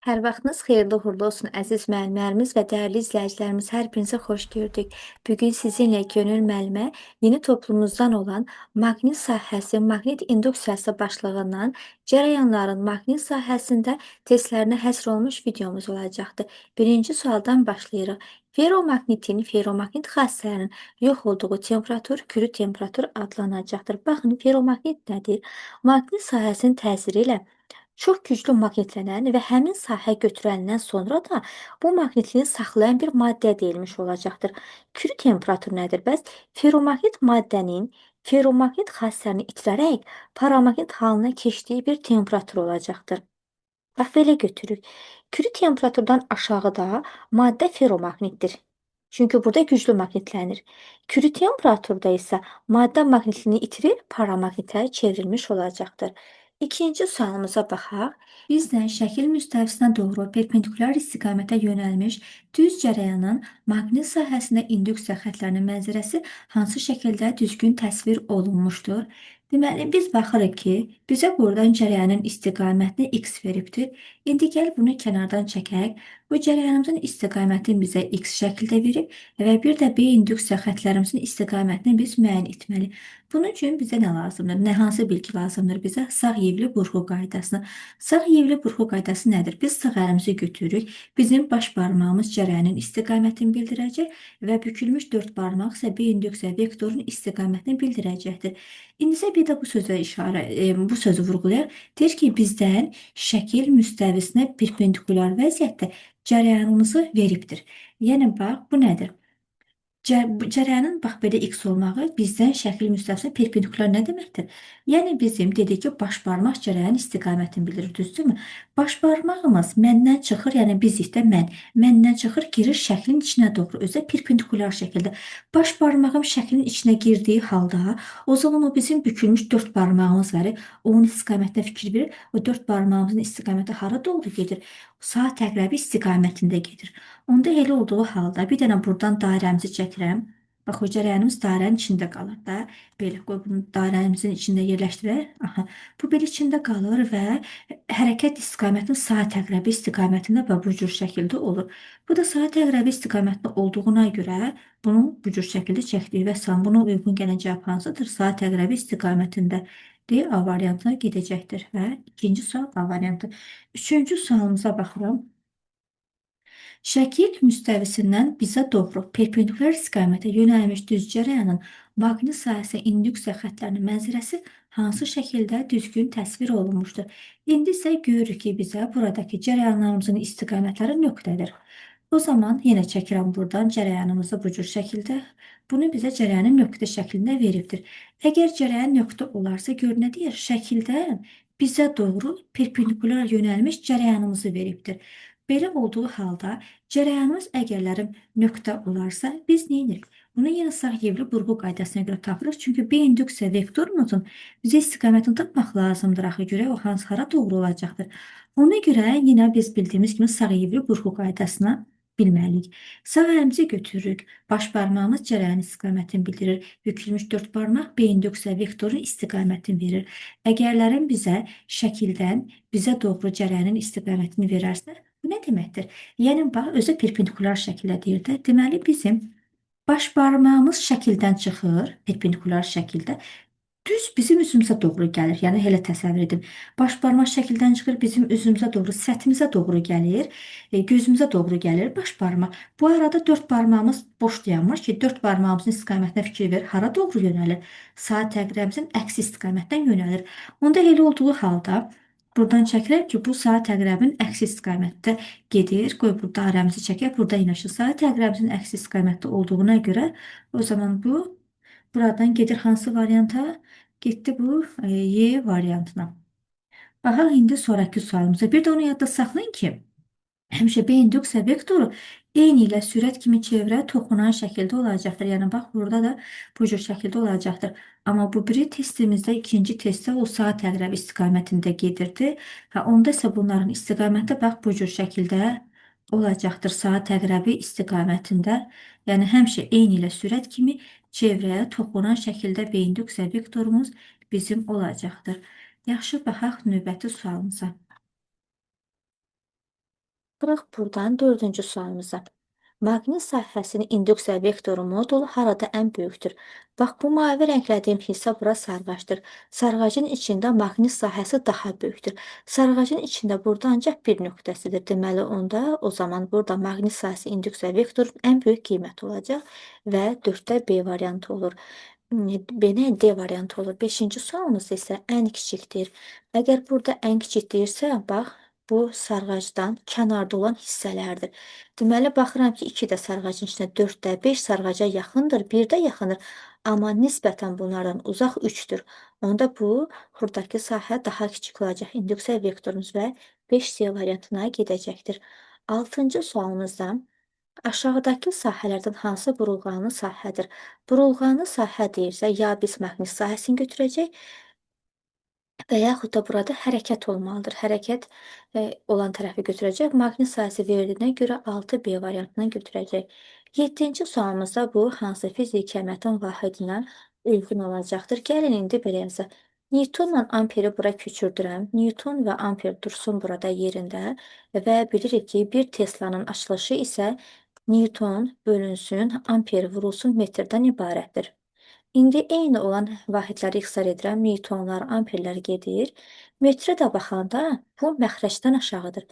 Hər vaxtınız xeyirli uğurlu olsun əziz müəllimlərimiz və dəyərli izləyicilərimiz. Hər birinizə xoş gördük. Bugün sizinlə Gönül müəllimə yeni toplumumuzdan olan maqnit sahəsi, maqnit induksiyası başlığından cərəyanların maqnit sahəsində testlərinə həsr olunmuş videomuz olacaqdır. Birinci sualdan başlayırıq. Ferromaqnitin, ferromaqnit xassələrinin yox olduğu temperatur Curie temperatur adlanacaqdır. Baxın, ferromaqnit nədir? Maqnit sahəsinin təsiri ilə çox güclü maqnitlənən və həmin sahə götürəndən sonra da bu maqnitliyi saxlayan bir maddə deyilmiş olacaqdır. Curie temperatur nədir? Bəs ferromaqnit maddənin ferromaqnit xassələrini itirərək paramaqnit halına keçdiyi bir temperatur olacaqdır. Bax, belə götürürük. Curie temperaturdan aşağıda maddə ferromaqnitdir. Çünki burada güclü maqnitlənir. Curie temperaturda isə maddə maqnitliyini itirir, paramaqnitə çevrilmiş olacaqdır. İkinci sualımıza baxaq. Bizdən şəkil müstəvisinə doğru perpendikulyar istiqamətə yönəlmiş düz cərəyanın maqnit sahəsində induksiya xətlərinin mənzərəsi hansı şəkildə düzgün təsvir olunmuşdur? Deməli, biz baxırıq ki, bizə buradan cərəyanın istiqamətini x veribdir. İndi gəl bunu kənardan çəkək. Bu cərəyanımızın istiqamətini bizə x şəkildə verib və bir də B induksiya xətlərimizin istiqamətini biz müəyyən etməliyik. Bunun üçün bizə nə lazımdır? Nə hansı bilgi lazımdır bizə? Sağ yivli burğu qaydasını. Sağ yivli burğu qaydası nədir? Biz sağ əlimizi götürürük. Bizim baş barmağımız cərəyanın istiqamətini bildirəcək və bükülmüş dörd barmaq isə B induksiya vektorunun istiqamətini bildirəcəkdir. İndi isə bir də bu sözə işarə, bu sözü vurğulayaq. Deyir ki, bizdən şəkil müstəvisinə perpendikulyar vəziyyətdə cərəyanımızı veribdir. Yəni bax, bu nədir? Cərəyanın bax belə x olmağı bizdən şəkil müstəvisinə perpendikulyar nə deməkdir? Yəni bizim dedik ki, baş barmaq cərəyanın istiqamətini bildirir, düzdürmü? Baş barmağımız məndən çıxır, yəni bizlikdə mən, məndən çıxır, girir şəklin içinə doğru, özə perpendikulyar şəkildə. Baş barmağım şəklin içinə girdiyi halda, o zaman o bizim bükülmüş dörd barmağımız var, onun istiqamətinə fikir verir. O dörd barmağımızın istiqaməti hara doğru gedir? Saat əqrəbi istiqamətində gedir. Onda elə olduğu halda bir dənə buradan dairəmizi çəkirəm. Bax, o cərəyanımız dairənin içində qalır da. Belə, qoy bunu dairəmizin içində yerləşdirək. Aha, bu belə içində qalır və hərəkət istiqamətinin saat əqrəbi istiqamətində və bu cür şəkildə olur. Bu da saat əqrəbi istiqamətində olduğuna görə bunu bu cür şəkildə çəkdik və sən buna uyğun gələn cavab hansıdır? Saat əqrəbi istiqamətində D A variantına gedəcəkdir və ikinci sual A variantı. Üçüncü sualımıza baxıram. Şəkil müstəvisindən bizə doğru perpendikulyar istiqamətə yönəlmiş düz cərəyanın maqnit sahəsi induksiya xətlərinin mənzərəsi hansı şəkildə düzgün təsvir olunmuşdur? İndi isə görürük ki, bizə buradakı cərəyanlarımızın istiqamətləri nöqtədir. O zaman yenə çəkirəm buradan cərəyanımızı bu cür şəkildə. Bunu bizə cərəyanın nöqtə şəklində veribdir. Əgər cərəyan nöqtə olarsa, gör nə deyir? Şəkildən bizə doğru perpendikulyar yönəlmiş cərəyanımızı veribdir. Belə olduğu halda cərəyanımız əgərlərim nöqtə olarsa, biz nə edirik? Bunu yenə sağ yivli burğu qaydasına görə tapırıq. Çünki B induksiya vektorumuzun bizə istiqamətini tapmaq lazımdır. Axı görə o hansı hara doğru olacaqdır. Ona görə yenə biz bildiyimiz kimi sağ yivli burğu qaydasına bilməliyik. Sağ əlimizi götürürük. Baş barmağımız cərəyan istiqamətini bildirir. Bükülmüş dörd barmaq B induksiya vektorunun istiqamətini verir. Əgərlərin bizə şəkildən bizə doğru cərəyanın istiqamətini verərsə, bu nə deməkdir? Yəni, bax, özü perpendikulyar şəkildə deyir də. Deməli, bizim baş barmağımız şəkildən çıxır, perpendikulyar şəkildə. Düz bizim üzümüzə doğru gəlir. Yəni, elə təsəvvür edin. Baş barmaq şəkildən çıxır, bizim üzümüzə doğru, səhtimizə doğru gəlir, gözümüzə doğru gəlir baş barmaq. Bu arada dörd barmağımız boş dayanmır ki, dörd barmağımızın istiqamətinə fikir ver. Hara doğru yönəlir? Saat əqrəbimizin əksi istiqamətdən yönəlir. Onda elə olduğu halda buradan çəkirəm ki, bu saat əqrəbinin əksi istiqamətdə gedir. Qoy bu dairəmizi çəkək. Burada yanaşır. Saat əqrəbimizin əksi istiqamətdə olduğuna görə o zaman bu buradan gedir hansı varianta? Getdi bu Y variantına. Baxaq indi sonraki sualımıza. Bir də onu yadda saxlayın ki, həmişə B induksiya vektoru eyni ilə sürət kimi çevrə toxunan şəkildə olacaqdır. Yəni, bax, burada da bu cür şəkildə olacaqdır. Amma bu biri testimizdə, ikinci testdə o saat əqrəbi istiqamətində gedirdi. Ha, onda isə bunların istiqaməti bax, bu cür şəkildə olacaqdır. Saat əqrəbi istiqamətində. Yəni, həmişə eyni ilə sürət kimi çevrəyə toxunan şəkildə B induksiya vektorumuz bizim olacaqdır. Yaxşı, baxaq növbəti sualımıza. Baxırıq buradan dördüncü sualımıza. Maqnit sahəsinin induksiya vektoru modulu harada ən böyükdür? Bax, bu mavi rənglədiyim hissə bura sarğacdır. Sarğacın içində maqnit sahəsi daha böyükdür. Sarğacın içində burada ancaq bir nöqtəsidir. Deməli, onda o zaman burada maqnit sahəsi induksiya vektorunun ən böyük qiyməti olacaq və 4-də B variantı olur. B-nə D variantı olur. 5-ci sualımız isə ən kiçikdir. Əgər burada ən kiçik deyirsə, bax, bu sarğacdan kənarda olan hissələrdir. Deməli, baxıram ki, 2 də sarğacın içində, 4 də, 5 sarğaca yaxındır, 1 də yaxındır. Amma nisbətən bunlardan uzaq 3-dür. Onda bu, buradakı sahə daha kiçik olacaq. İnduksiya vektorumuz və 5C variantına gedəcəkdir. 6-cı sualımızda aşağıdakı sahələrdən hansı burulğanlı sahədir? Burulğanlı sahə deyirsə, ya biz maqnit sahəsini götürəcək və yaxud da burada hərəkət olmalıdır. Hərəkət olan tərəfi götürəcək. Maqnit sahəsi verdiyinə görə 6B variantını götürəcək. 7-ci sualımızda bu hansı fiziki kəmiyyətin vahidinə uyğun olacaqdır? Gəlin indi belə yazaq. Newtonla amperi bura köçürdürəm. Newton və amper dursun burada yerində və bilirik ki, bir Teslanın açılışı isə Newton bölünsün, amper vurulsun metrdən ibarətdir. İndi eyni olan vahidləri ixtisar edirəm. Newtonlar, amperlər gedir. Metrə də baxanda bu məxrəcdən aşağıdır.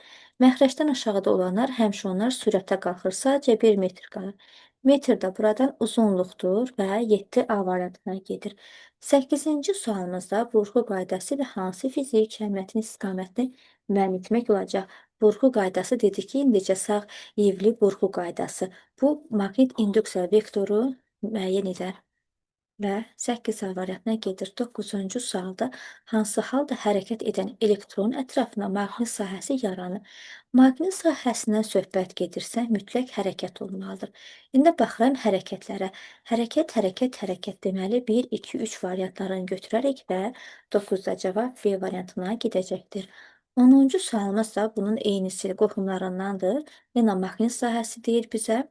Məxrəcdən aşağıda olanlar həmişə onlar sürətə qalxır. Sadəcə 1 metr qalır. Metr də buradan uzunluqdur və 7A variantına gedir. 8-ci sualımızda burğu qaydası ilə hansı fiziki kəmiyyətin istiqamətini müəyyən etmək olacaq? Burğu qaydası dedik ki, indicə sağ yivli burğu qaydası. Bu maqnit induksiya vektoru müəyyən edər və 8A variantına gedir. 9-cu sualda hansı halda hərəkət edən elektron ətrafında maqnit sahəsi yaranır? Maqnit sahəsindən söhbət gedirsə, mütləq hərəkət olmalıdır. İndi baxıram hərəkətlərə. Hərəkət, hərəkət, hərəkət deməli 1, 2, 3 variantlarını götürərək və 9-da cavab B variantına gedəcəkdir. 10-cu sualımız da bunun eynisi qohumlarındandır. Yenə maqnit sahəsi deyir bizə.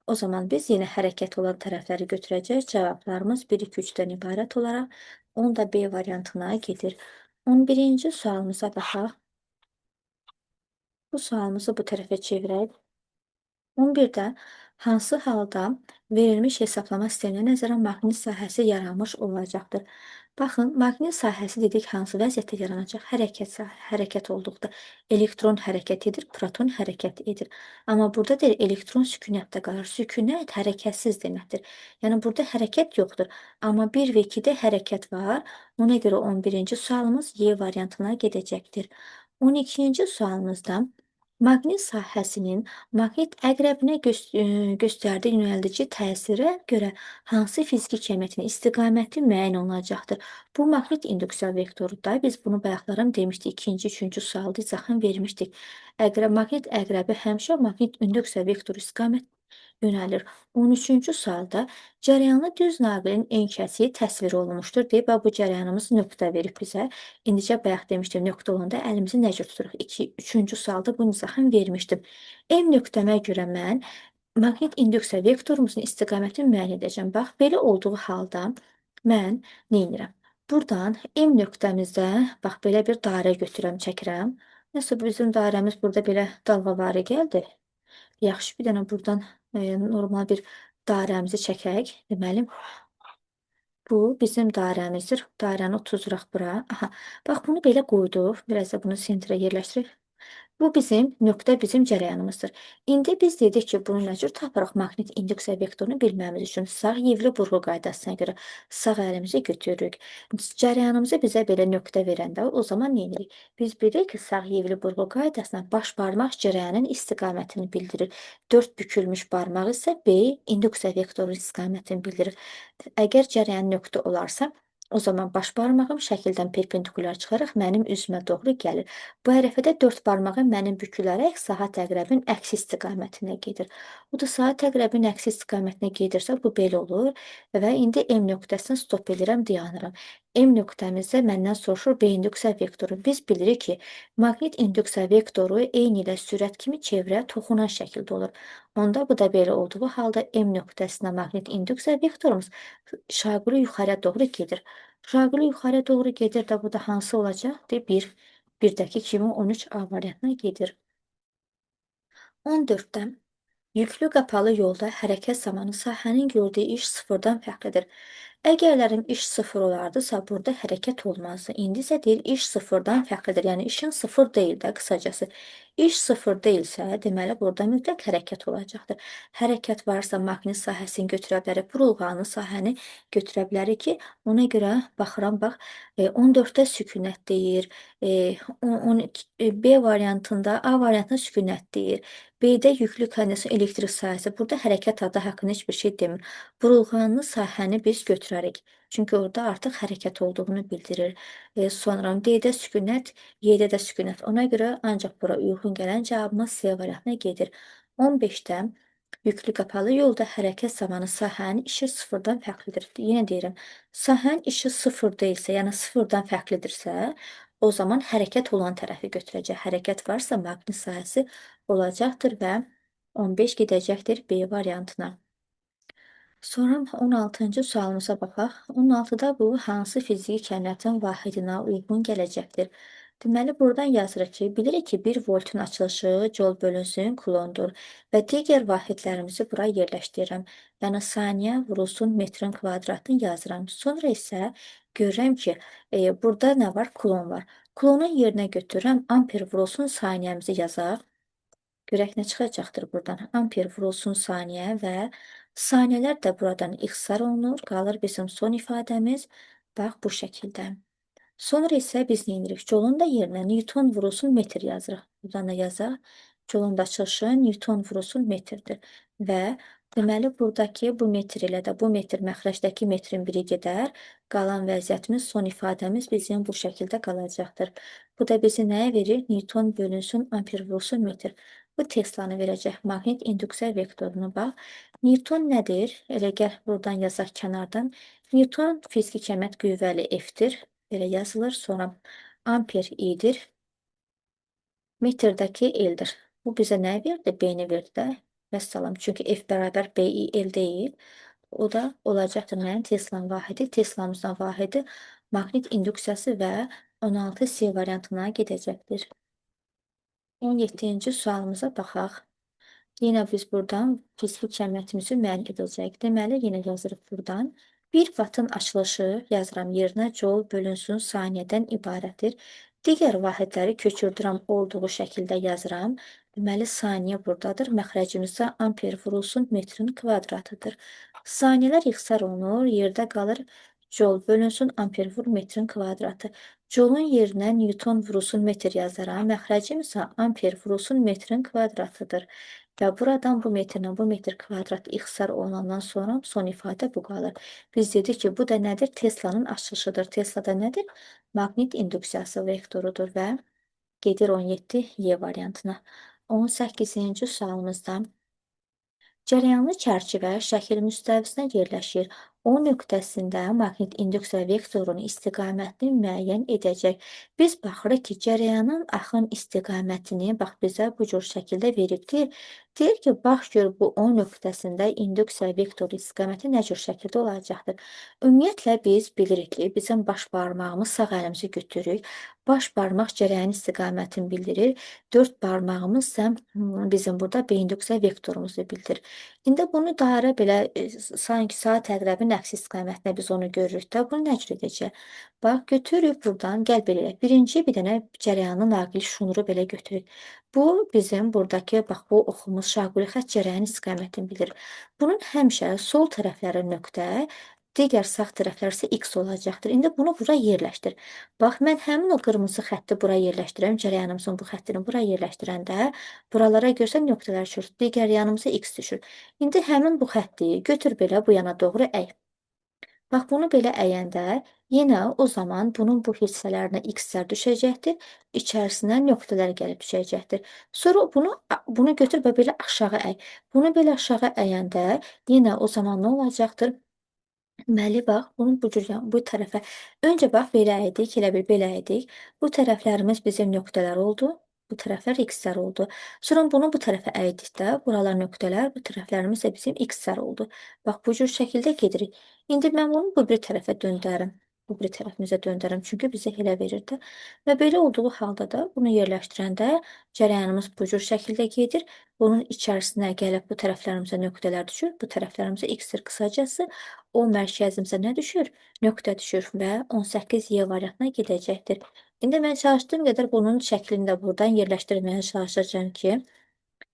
O zaman biz yenə hərəkət olan tərəfləri götürəcək. Cavablarımız 1, 2, 3-dən ibarət olaraq 10 da B variantına gedir. 11-ci sualımıza baxaq. Bu sualımızı bu tərəfə çevirək. 11-də hansı halda verilmiş hesablama sisteminə nəzərən maqnit sahəsi yaranmış olacaqdır? Baxın, maqnit sahəsi dedik hansı vəziyyətdə yaranacaq? Hərəkət olduqda elektron hərəkət edir, proton hərəkət edir. Amma burada deyir elektron sükunətdə qalır. Sükunət hərəkətsiz deməkdir. Yəni burada hərəkət yoxdur. Amma 1 və 2-də hərəkət var. Ona görə 11-ci sualımız Y variantına gedəcəkdir. 12-ci sualımızda maqnit sahəsinin maqnit əqrəbinə göstərdiyi yönəldici təsirə görə hansı fiziki kəmiyyətin istiqaməti müəyyən olunacaqdır? Bu maqnit induksiya vektorudur. Biz bunu bayaqlarım demişdik. İkinci, üçüncü sualda izahını vermişdik. Maqnit əqrəbi həmişə maqnit induksiya vektoru istiqamət yönəlir. 13-cü sualda cərəyanlı düz naqilin enkəsi təsvir olunmuşdur deyib və bu cərəyanımız nöqtə verib bizə. İndicə bayaq demişdim, nöqtə olanda əlimizi nə cür tuturuq? 2, 3-cü sualda bu izahını vermişdim. M nöqtəmə görə mən maqnit induksiya vektorumuzun istiqamətini müəyyən edəcəm. Bax, belə olduğu halda mən nə edirəm? Buradan M nöqtəmizdə bax, belə bir dairə götürürəm, çəkirəm. Nəsə bizim dairəmiz burada belə dalğavari gəldi. Yaxşı, bir dənə buradan normal bir dairəmizi çəkək. Deməli, bu bizim dairəmizdir. Dairəni otuzduraq bura. Aha. Bax, bunu belə qoyduq. Biraz da bunu sentrə yerləşdirək. Bu bizim nöqtə, bizim cərəyanımızdır. İndi biz dedik ki, bunu nə cür tapırıq? Maqnit induksiya vektorunu bilməmiz üçün sağ yivli burğu qaydasına görə sağ əlimizi götürürük. Cərəyanımızı bizə belə nöqtə verəndə o zaman nə edirik? Biz bilirik ki, sağ yivli burğu qaydasına baş barmaq cərəyanın istiqamətini bildirir. 4 bükülmüş barmaq isə B induksiya vektorunun istiqamətini bildirir. Əgər cərəyan nöqtə olarsa, o zaman baş barmağım şəkildən perpendikulyar çıxaraq mənim üzümə doğru gəlir. Bu ərəfədə 4 barmağım mənim bükülərək saat əqrəbin əksi istiqamətinə gedir. O da saat əqrəbin əksi istiqamətinə gedirsə, bu belə olur və indi M nöqtəsini stop edirəm, dayanıram. M nöqtəmizdə məndən soruşur B induksiya vektoru. Biz bilirik ki, maqnit induksiya vektoru eyni ilə sürət kimi çevrəyə toxunan şəkildə olur. Onda bu da belə olduğu halda M nöqtəsinə maqnit induksiya vektorumuz şaquli yuxarıya doğru gedir. Şaquli yuxarıya doğru gedir də bu da hansı olacaq? 1. 1-dəki kimi 13 A variantına gedir. 14-də yüklü qapalı yolda hərəkət zamanı sahənin gördüyü iş sıfırdan fərqlidir. Əgərlərim iş sıfır olardısa, burada hərəkət olmazdı. İndi isə deyir, iş sıfırdan fərqlidir. Yəni, işin sıfır deyil də, qısacası. İş sıfır deyilsə, deməli, burada mütləq hərəkət olacaqdır. Hərəkət varsa, maqnit sahəsini götürə bilərik, burulğanlı sahəni götürə bilərik ki, ona görə baxıram, bax, 14-də sükunət deyir, B variantında, A variantında sükunət deyir. B-də yüklü kondensasyon elektrik sahəsi. Burada hərəkət adı haqqında heç bir şey demir. Burulğanlı sahəni biz götürərik. Çünki orada artıq hərəkət olduğunu bildirir. Sonra D-də sükunət, Y-də də sükunət. Ona görə ancaq bura uyğun gələn cavabımız C variantına gedir. 15-də yüklü qapalı yolda hərəkət zamanı sahənin işi sıfırdan fərqlidir. Yenə deyirəm, sahənin işi sıfır deyilsə, yəni sıfırdan fərqlidirsə, o zaman hərəkət olan tərəfi götürəcək. Hərəkət varsa maqnit sahəsi olacaqdır və 15 gedəcəkdir B variantına. Sonra 16-cı sualımıza baxaq. 16-da bu hansı fiziki kəmiyyətin vahidinə uyğun gələcəkdir? Deməli, buradan yazırıq ki, bilirik ki, 1 voltun açılışı jol bölünsün kulondur və digər vahidlərimizi bura yerləşdirirəm. Yəni, saniyə vurulsun metrin kvadratını yazıram. Sonra isə görürəm ki, burada nə var? Kulon var. Kulonun yerinə götürürəm, amper vurulsun saniyəmizi yazaq. Görək nə çıxacaqdır buradan. Amper vurulsun saniyə və saniyələr də buradan ixtisar olunur. Qalır bizim son ifadəmiz. Bax, bu şəkildə. Sonra isə biz nə edirik? Jolun da yerinə Newton vurulsun metr yazırıq. Buradan da yazaq. Jolun da açılışı Newton vurulsun metrdir. Və deməli, buradakı bu metr ilə də bu metr məxrəcdəki metrin biri gedər. Qalan vəziyyətimiz, son ifadəmiz bizim bu şəkildə qalacaqdır. Bu da bizi nəyə verir? Newton bölünsün amper vurulsun metr. Bu Teslanı verəcək maqnit induksiya vektorunu bax. Newton nədir? Elə gəl buradan yazaq kənardan. Newton fiziki kəmiyyət qüvvəli F-dir. Belə yazılır. Sonra amper I-dir. Metrdəki L-dir. Bu bizə nə verdi? B-ni verdi də. Vəssalam. Çünki F bərabər BI L deyil. O da olacaqdır mənim Teslanın vahidi. Teslamızdan vahidi maqnit induksiyası və 16 C variantına gedəcəkdir. 17-ci sualımıza baxaq. Yenə biz buradan fiziki kəmiyyətimizi müəyyən edəcəyik. Deməli, yenə yazırıq buradan. 1 vatın açılışı yazıram yerinə jol bölünsün saniyədən ibarətdir. Digər vahidləri köçürdürəm olduğu şəkildə yazıram. Deməli, saniyə buradadır. Məxrəcimiz isə amper vurulsun metrin kvadratıdır. Saniyələr ixtisar olunur. Yerdə qalır jol bölünsün amper vur metrin kvadratı. Jolun yerinə Newton vurulsun metr yazaram. Məxrəcim isə amper vurulsun metrin kvadratıdır. Və buradan bu metrlə bu metr kvadrat ixtisar olunandan sonra son ifadə bu qalır. Biz dedik ki, bu da nədir? Teslanın açılışıdır. Tesla da nədir? Maqnit induksiyası vektorudur və gedir 17 Y variantına. 18-ci sualımızda cərəyanlı çərçivə şəkil müstəvisinə yerləşir. O nöqtəsində maqnit induksiya vektorunun istiqamətini müəyyən edəcək. Biz baxırıq ki, cərəyanın axın istiqamətini bax bizə bu cür şəkildə veribdir. Deyir ki, bax gör bu O nöqtəsində induksiya vektoru istiqaməti nə cür şəkildə olacaqdır. Ümumiyyətlə biz bilirik ki, bizim baş barmağımız sağ əlimizi götürürük. Baş barmaq cərəyan istiqamətini bildirir. Dörd barmağımız isə bizim burada B induksiya vektorumuzu bildirir. İndi bunu dairə belə sanki saat əqrəbin əks istiqamətinə biz onu görürük də. Bunu nə cür edəcək? Bax, götürürük buradan, gəl belə eləyək. Birinci bir dənə cərəyanın naqil şnuru belə götürürük. Bu bizim buradakı, bax bu oxumuz şaquli xətt cərəyan istiqamətini bildirir. Bunun həmişə sol tərəfləri nöqtə, digər sağ tərəflər isə X olacaqdır. İndi bunu bura yerləşdir. Bax, mən həmin o qırmızı xətti bura yerləşdirəm. Cərəyanımızın bu xəttini bura yerləşdirəndə buralara görsən nöqtələr düşür. Digər yanımıza X düşür. İndi həmin bu xətti götür belə bu yana doğru əy. Bax, bunu belə əyəndə yenə o zaman bunun bu hissələrinə x-lər düşəcəkdir. İçərisinə nöqtələr gəlib düşəcəkdir. Sonra bunu götür və belə aşağı əy. Bunu belə aşağı əyəndə yenə o zaman nə olacaqdır? Deməli, bax, bunu bu cür, bu tərəfə. Öncə bax, belə əydik, elə bil belə əydik. Bu tərəflərimiz bizim nöqtələr oldu. Bu tərəflər x-lər oldu. Sonra bunu bu tərəfə əydikdə, buralar nöqtələr, bu tərəflərimiz də bizim x-lər oldu. Bax, bu cür şəkildə gedirik. İndi mən bunu bu bir tərəfə döndərim. Bu bir tərəfimizə döndərəm, çünki bizə elə verirdi. Və belə olduğu halda da bunu yerləşdirəndə cərəyanımız bu cür şəkildə gedir. Bunun içərisinə gəlib bu tərəflərimizə nöqtələr düşür, bu tərəflərimizə x-dir. Qısacası o mərkəzimizə nə düşür? Nöqtə düşür və 18 Y variantına gedəcəkdir. İndi mən çalışdığım qədər bunun şəklini də buradan yerləşdirməyə çalışacağam ki,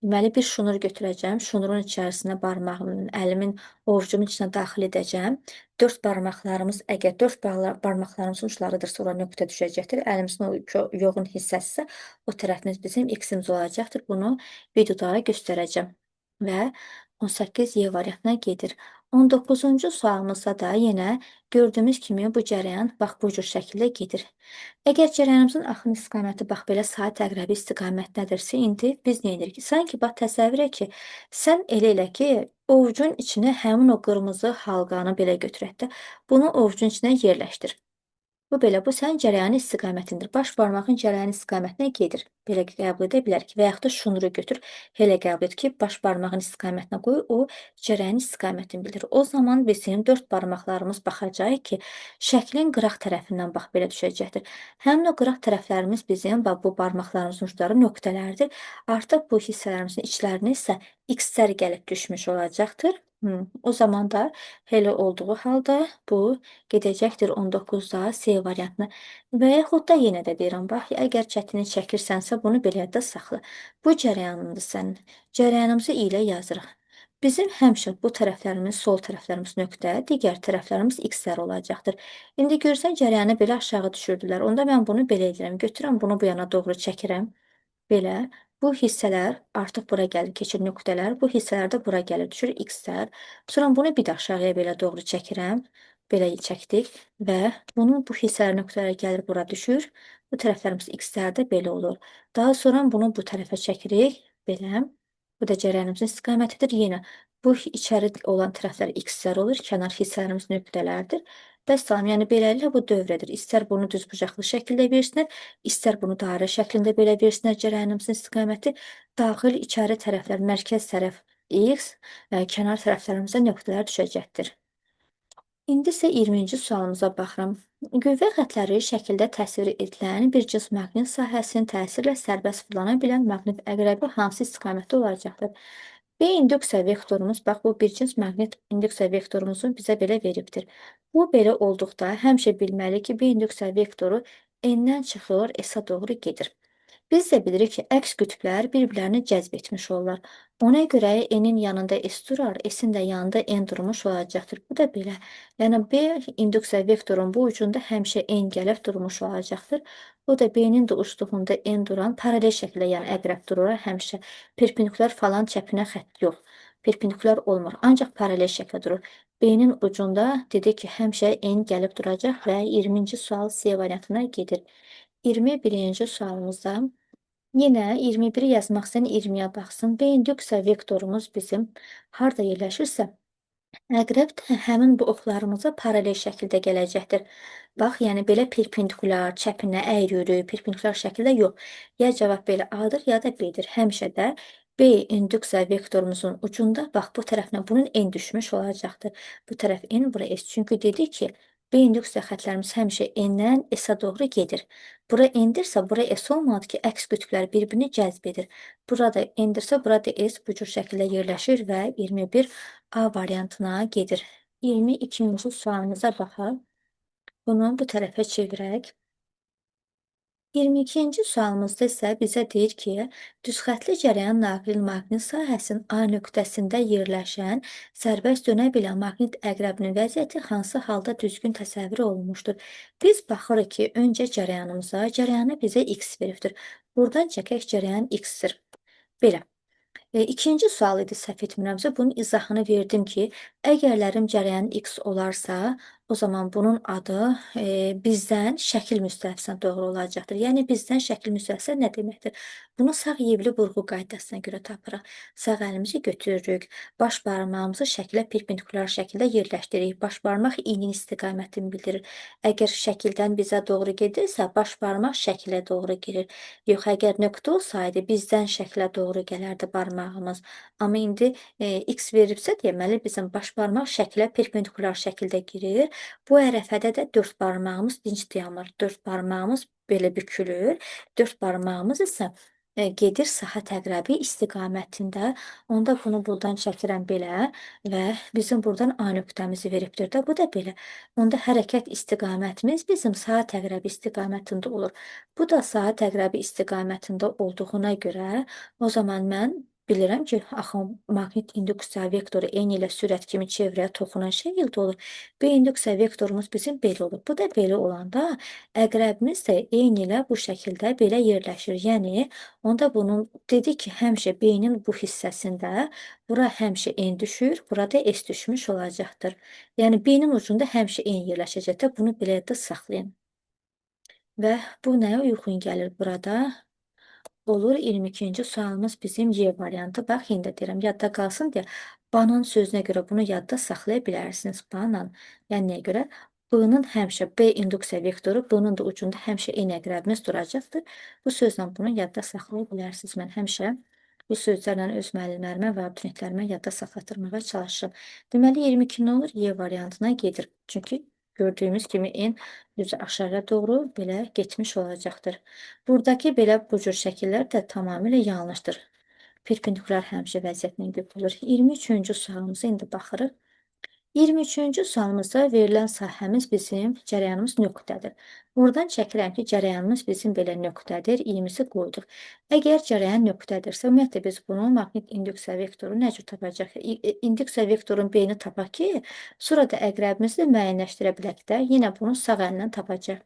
deməli, bir şunur götürəcəm. Şunurun içərisinə barmağımın, əlimin, ovucumun içinə daxil edəcəm. Dörd barmaqlarımız, əgər dörd barmaqlarımızın uclarıdırsa, ora nöqtə düşəcəkdir. Əlimizin o yoğun hissəsi isə o tərəfimiz bizim x-imiz olacaqdır. Bunu videoda göstərəcəm. Və 18 Y variantına gedir. 19-cu sualımızda da yenə gördüyümüz kimi bu cərəyan bax bu cür şəkildə gedir. Əgər cərəyanımızın axın istiqaməti bax belə saat əqrəbi istiqamətdədirsə, indi biz nə edirik? Sanki bax təsəvvür et ki, sən elə elə ki, ovucun içinə həmin o qırmızı halqanı belə götürək də, bunu ovucun içinə yerləşdir. Bu belə, bu sənin cərəyanı istiqamətindir. Baş barmağın cərəyanı istiqamətinə gedir. Belə qəbul edə bilərik. Və yaxud da şunuru götür. Elə qəbul et ki, baş barmağın istiqamətinə qoy, o cərəyanı istiqamətini bildirir. O zaman bizim dörd barmaqlarımız baxacaq ki, şəklin qıraq tərəfindən bax belə düşəcəkdir. Həmin o qıraq tərəflərimiz bizim, bax, bu barmaqlarımızın ucları nöqtələrdir. Artıq bu hissələrimizin içlərinə isə x-lər gəlib düşmüş olacaqdır. O zaman da elə olduğu halda bu gedəcəkdir 19-da C variantına. Və yaxud da yenə də deyirəm, bax, əgər çətini çəkirsənsə bunu belə də saxla. Bu cərəyanındır sənin. Cərəyanımızı ilə yazırıq. Bizim həmişə bu tərəflərimiz, sol tərəflərimiz nöqtə, digər tərəflərimiz x-lər olacaqdır. İndi görürsən, cərəyanı belə aşağı düşürdülər. Onda mən bunu belə edirəm. Götürürəm, bunu bu yana doğru çəkirəm. Belə. Bu hissələr artıq bura gəlir, keçir nöqtələr. Bu hissələr də bura gəlir, düşür x-lər. Sonra bunu bir də aşağıya belə doğru çəkirəm. Belə çəkdik və bunun bu hissələr nöqtələr gəlir, bura düşür. Bu tərəflərimiz x-lər də belə olur. Daha sonra bunu bu tərəfə çəkirik. Belə. Bu da cərəyanımızın istiqamətidir. Yenə bu içəri olan tərəflər x-lər olur. Kənar hissələrimiz nöqtələrdir. Vəssalam, yəni beləliklə bu dövrədir. İstər bunu düzbucaqlı şəkildə versinlər, istər bunu dairə şəklində belə versinlər cərəyanımızın istiqaməti. Daxil içəri tərəflər, mərkəz tərəf x, kənar tərəflərimizə nöqtələr düşəcəkdir. İndi isə 20-ci sualımıza baxıram. Qüvvə xətləri şəkildə təsvir edilən bir cins maqnit sahəsinin təsirlə sərbəst fırlana bilən maqnit əqrəbi hansı istiqamətdə olacaqdır? B induksiya vektorumuz, bax bu bir cins maqnit induksiya vektorumuzun bizə belə veribdir. Bu belə olduqda həmişə bilməli ki, B induksiya vektoru N-dən çıxır, S-ə doğru gedir. Biz də bilirik ki, əks qütblər bir-birlərini cəzb etmiş olurlar. Ona görə N-in yanında S durar, S-in də yanında N durmuş olacaqdır. Bu da belə. Yəni B induksiya vektorun bu ucunda həmişə N gəlib durmuş olacaqdır. O da B-nin də uçluğunda N duran paralel şəkildə, yəni əqrəb durur həmişə. Perpendikulyar falan çəpinə xətt yox. Perpendikulyar olmur. Ancaq paralel şəkildə durur. B-nin ucunda dedik ki, həmişə N gəlib duracaq və 20-ci sual C variantına gedir. 21-ci sualımızda yenə 21-i yazmaq istəyən 20-yə baxsın. B induksiya vektorumuz bizim harda yerləşirsə, əqrəb də həmin bu oxlarımıza paralel şəkildə gələcəkdir. Bax, yəni belə perpendikulyar, çəpinə əyri-üyrü, perpendikulyar şəkildə yox. Ya cavab belə A-dır, ya da B-dir. Həmişə də B induksiya vektorumuzun ucunda, bax bu tərəfinə bunun N düşmüş olacaqdır. Bu tərəf N, bura S. Çünki dedik ki, B induksiya xətlərimiz həmişə N-dən S-ə doğru gedir. Bura N-dirsə, bura S olmalıdır ki, əks qütblər bir-birini cəzb edir. Burada N-dirsə, burada S bu cür şəkildə yerləşir və 21 A variantına gedir. 22-ci sualımıza baxaq. Bunu bu tərəfə çevirək. 22-ci sualımızda isə bizə deyir ki, düzxətli cərəyan naqil maqnit sahəsinin A nöqtəsində yerləşən sərbəst dönə bilən maqnit əqrəbinin vəziyyəti hansı halda düzgün təsəvvür olunmuşdur? Biz baxırıq ki, öncə cərəyanımıza, cərəyanı bizə x veribdir. Buradan çəkək cərəyan x-dir. Belə. İkinci sual idi, səhv etmirəmsə, bunun izahını verdim ki, əgərlərim cərəyan x olarsa, o zaman bunun adı bizdən şəkil müstəvisinə doğru olacaqdır. Yəni bizdən şəkil müstəvisi nə deməkdir? Bunu sağ yevli burğu qaydasına görə tapırıq. Sağ əlimizi götürürük, baş barmağımızı şəkilə perpendikulyar şəkildə yerləşdiririk. Baş barmaq iynin istiqamətini bildirir. Əgər şəkildən bizə doğru gedirsə, baş barmaq şəkilə doğru girir. Yox, əgər nöqtə olsaydı, bizdən şəkilə doğru gələrdi barmağımız. Amma indi x veribsə, deməli bizim baş barmaq şəkilə perpendikulyar şəkildə girir. Bu ərəfədə də dörd barmağımız dinc dayanmır. Dörd barmağımız belə bükülür. Dörd barmağımız isə gedir saat əqrəbi istiqamətində. Onda bunu buradan çəkirəm belə və bizim buradan A nöqtəmizi veribdir də. Bu da belə. Onda hərəkət istiqamətimiz bizim saat əqrəbi istiqamətində olur. Bu da saat əqrəbi istiqamətində olduğuna görə o zaman mən bilirəm ki, axı maqnit induksiya vektoru eyni ilə sürət kimi çevrəyə toxunan şəkildə olur. B induksiya vektorumuz bizim belə olur. Bu da belə olanda əqrəbimiz də eyni ilə bu şəkildə belə yerləşir. Yəni, onda bunun dedik ki, həmişə B-nin bu hissəsində bura həmişə N düşür, burada S düşmüş olacaqdır. Yəni, B-nin ucunda həmişə N yerləşəcəkdir. Bunu belə də saxlayın. Və bu nəyə uyğun gəlir burada? Olur 22-ci sualımız bizim Y variantı. Bax, yenə də deyirəm, yadda qalsın deyə banan sözünə görə bunu yadda saxlaya bilərsiniz. Banan, yəni nəyə görə? B-nın həmişə B induksiya vektoru, B-nın da ucunda həmişə N əqrəbimiz duracaqdır. Bu sözlə bunu yadda saxlaya bilərsiniz. Mən həmişə bu sözlərlə öz müəllimlərimə və abituriyentlərimə yadda saxlatdırmağa çalışıram. Deməli, 22 nə olur? Y variantına gedir. Çünki gördüyümüz kimi N düzü aşağı doğru belə getmiş olacaqdır. Buradakı belə bu cür şəkillər də tamamilə yanlışdır. Perpendikulyar həmişə vəziyyətlə götürülür. 23-cü sualımıza indi baxırıq. 23-cü sualımızda verilən sahəmiz bizim cərəyanımız nöqtədir. Buradan çəkirəm ki, cərəyanımız bizim belə nöqtədir. İyimizi qoyduq. Əgər cərəyan nöqtədirsə, ümumiyyətlə biz bunu maqnit induksiya vektoru nə cür tapacaq? İnduksiya vektorun B-ni tapaq ki, sonra da əqrəbimizi də müəyyənləşdirə bilək də, yenə bunu sağ əllə tapacaq.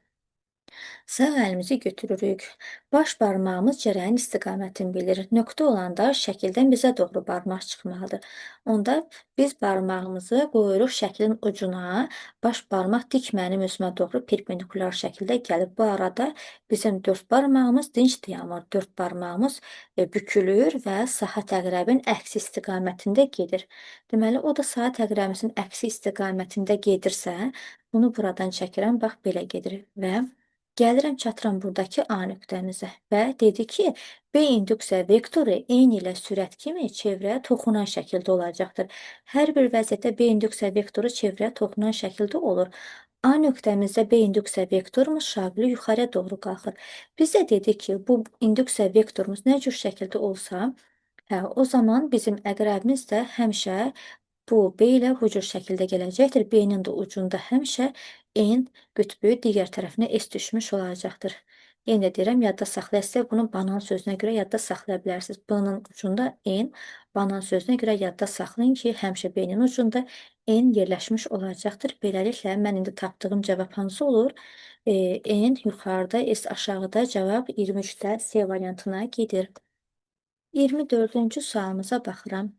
Sağ əlimizi götürürük. Baş barmağımız cərəyan istiqamətini bilir. Nöqtə olanda şəkildən bizə doğru barmaq çıxmalıdır. Onda biz barmağımızı qoyuruq şəklin ucuna. Baş barmaq dik mənim özümə doğru perpendikulyar şəkildə gəlir. Bu arada bizim dörd barmağımız dinc dayanmır. Dörd barmağımız bükülür və saat əqrəbin əksi istiqamətində gedir. Deməli, o da saat əqrəbimizin əksi istiqamətində gedirsə, bunu buradan çəkirəm, bax belə gedir və gəlirəm, çatıram buradakı A nöqtəmizə və dedi ki, B induksiya vektoru eyni ilə sürət kimi çevrəyə toxunan şəkildə olacaqdır. Hər bir vəziyyətdə B induksiya vektoru çevrəyə toxunan şəkildə olur. A nöqtəmizdə B induksiya vektorumuz şaqli yuxarıya doğru qalxır. Biz də dedik ki, bu induksiya vektorumuz nə cür şəkildə olsa, o zaman bizim əqrəbimiz də həmişə bu B ilə bu cür şəkildə gələcəkdir. B-nin də ucunda həmişə N qütbü digər tərəfinə S düşmüş olacaqdır. Yenə də deyirəm, yadda saxlayasınız, bunu banan sözünə görə yadda saxlaya bilərsiniz. B-nin ucunda N, banan sözünə görə yadda saxlayın ki, həmişə B-nin ucunda N yerləşmiş olacaqdır. Beləliklə, mən indi tapdığım cavab hansı olur? N yuxarıda, S aşağıda, cavab 23-də C variantına gedir. 24-cü sualımıza baxıram.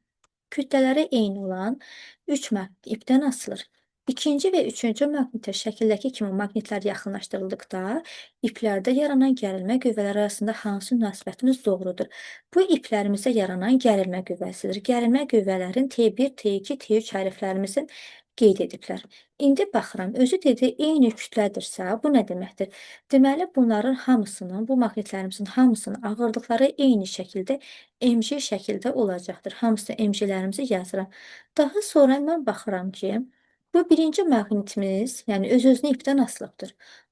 Kütlələri eyni olan 3 maqnit ipdən asılır. İkinci və üçüncü maqnitə şəkildəki kimi maqnitlər yaxınlaşdırıldıqda iplərdə yaranan gərilmə qüvvələri arasında hansı münasibətimiz doğrudur? Bu iplərimizdə yaranan gərilmə qüvvəsidir. Gərilmə qüvvələrin T1, T2, T3 hərflərimizin qeyd ediblər. İndi baxıram, özü dedi eyni kütlədirsə, bu nə deməkdir? Deməli, bunların hamısının, bu maqnitlərimizin hamısının ağırlıqları eyni şəkildə mg şəkildə olacaqdır. Hamısını mg-lərimizi yazıram. Daha sonra mən baxıram ki, bu birinci maqnitimiz, yəni öz-özünə ipdən asılıbdır.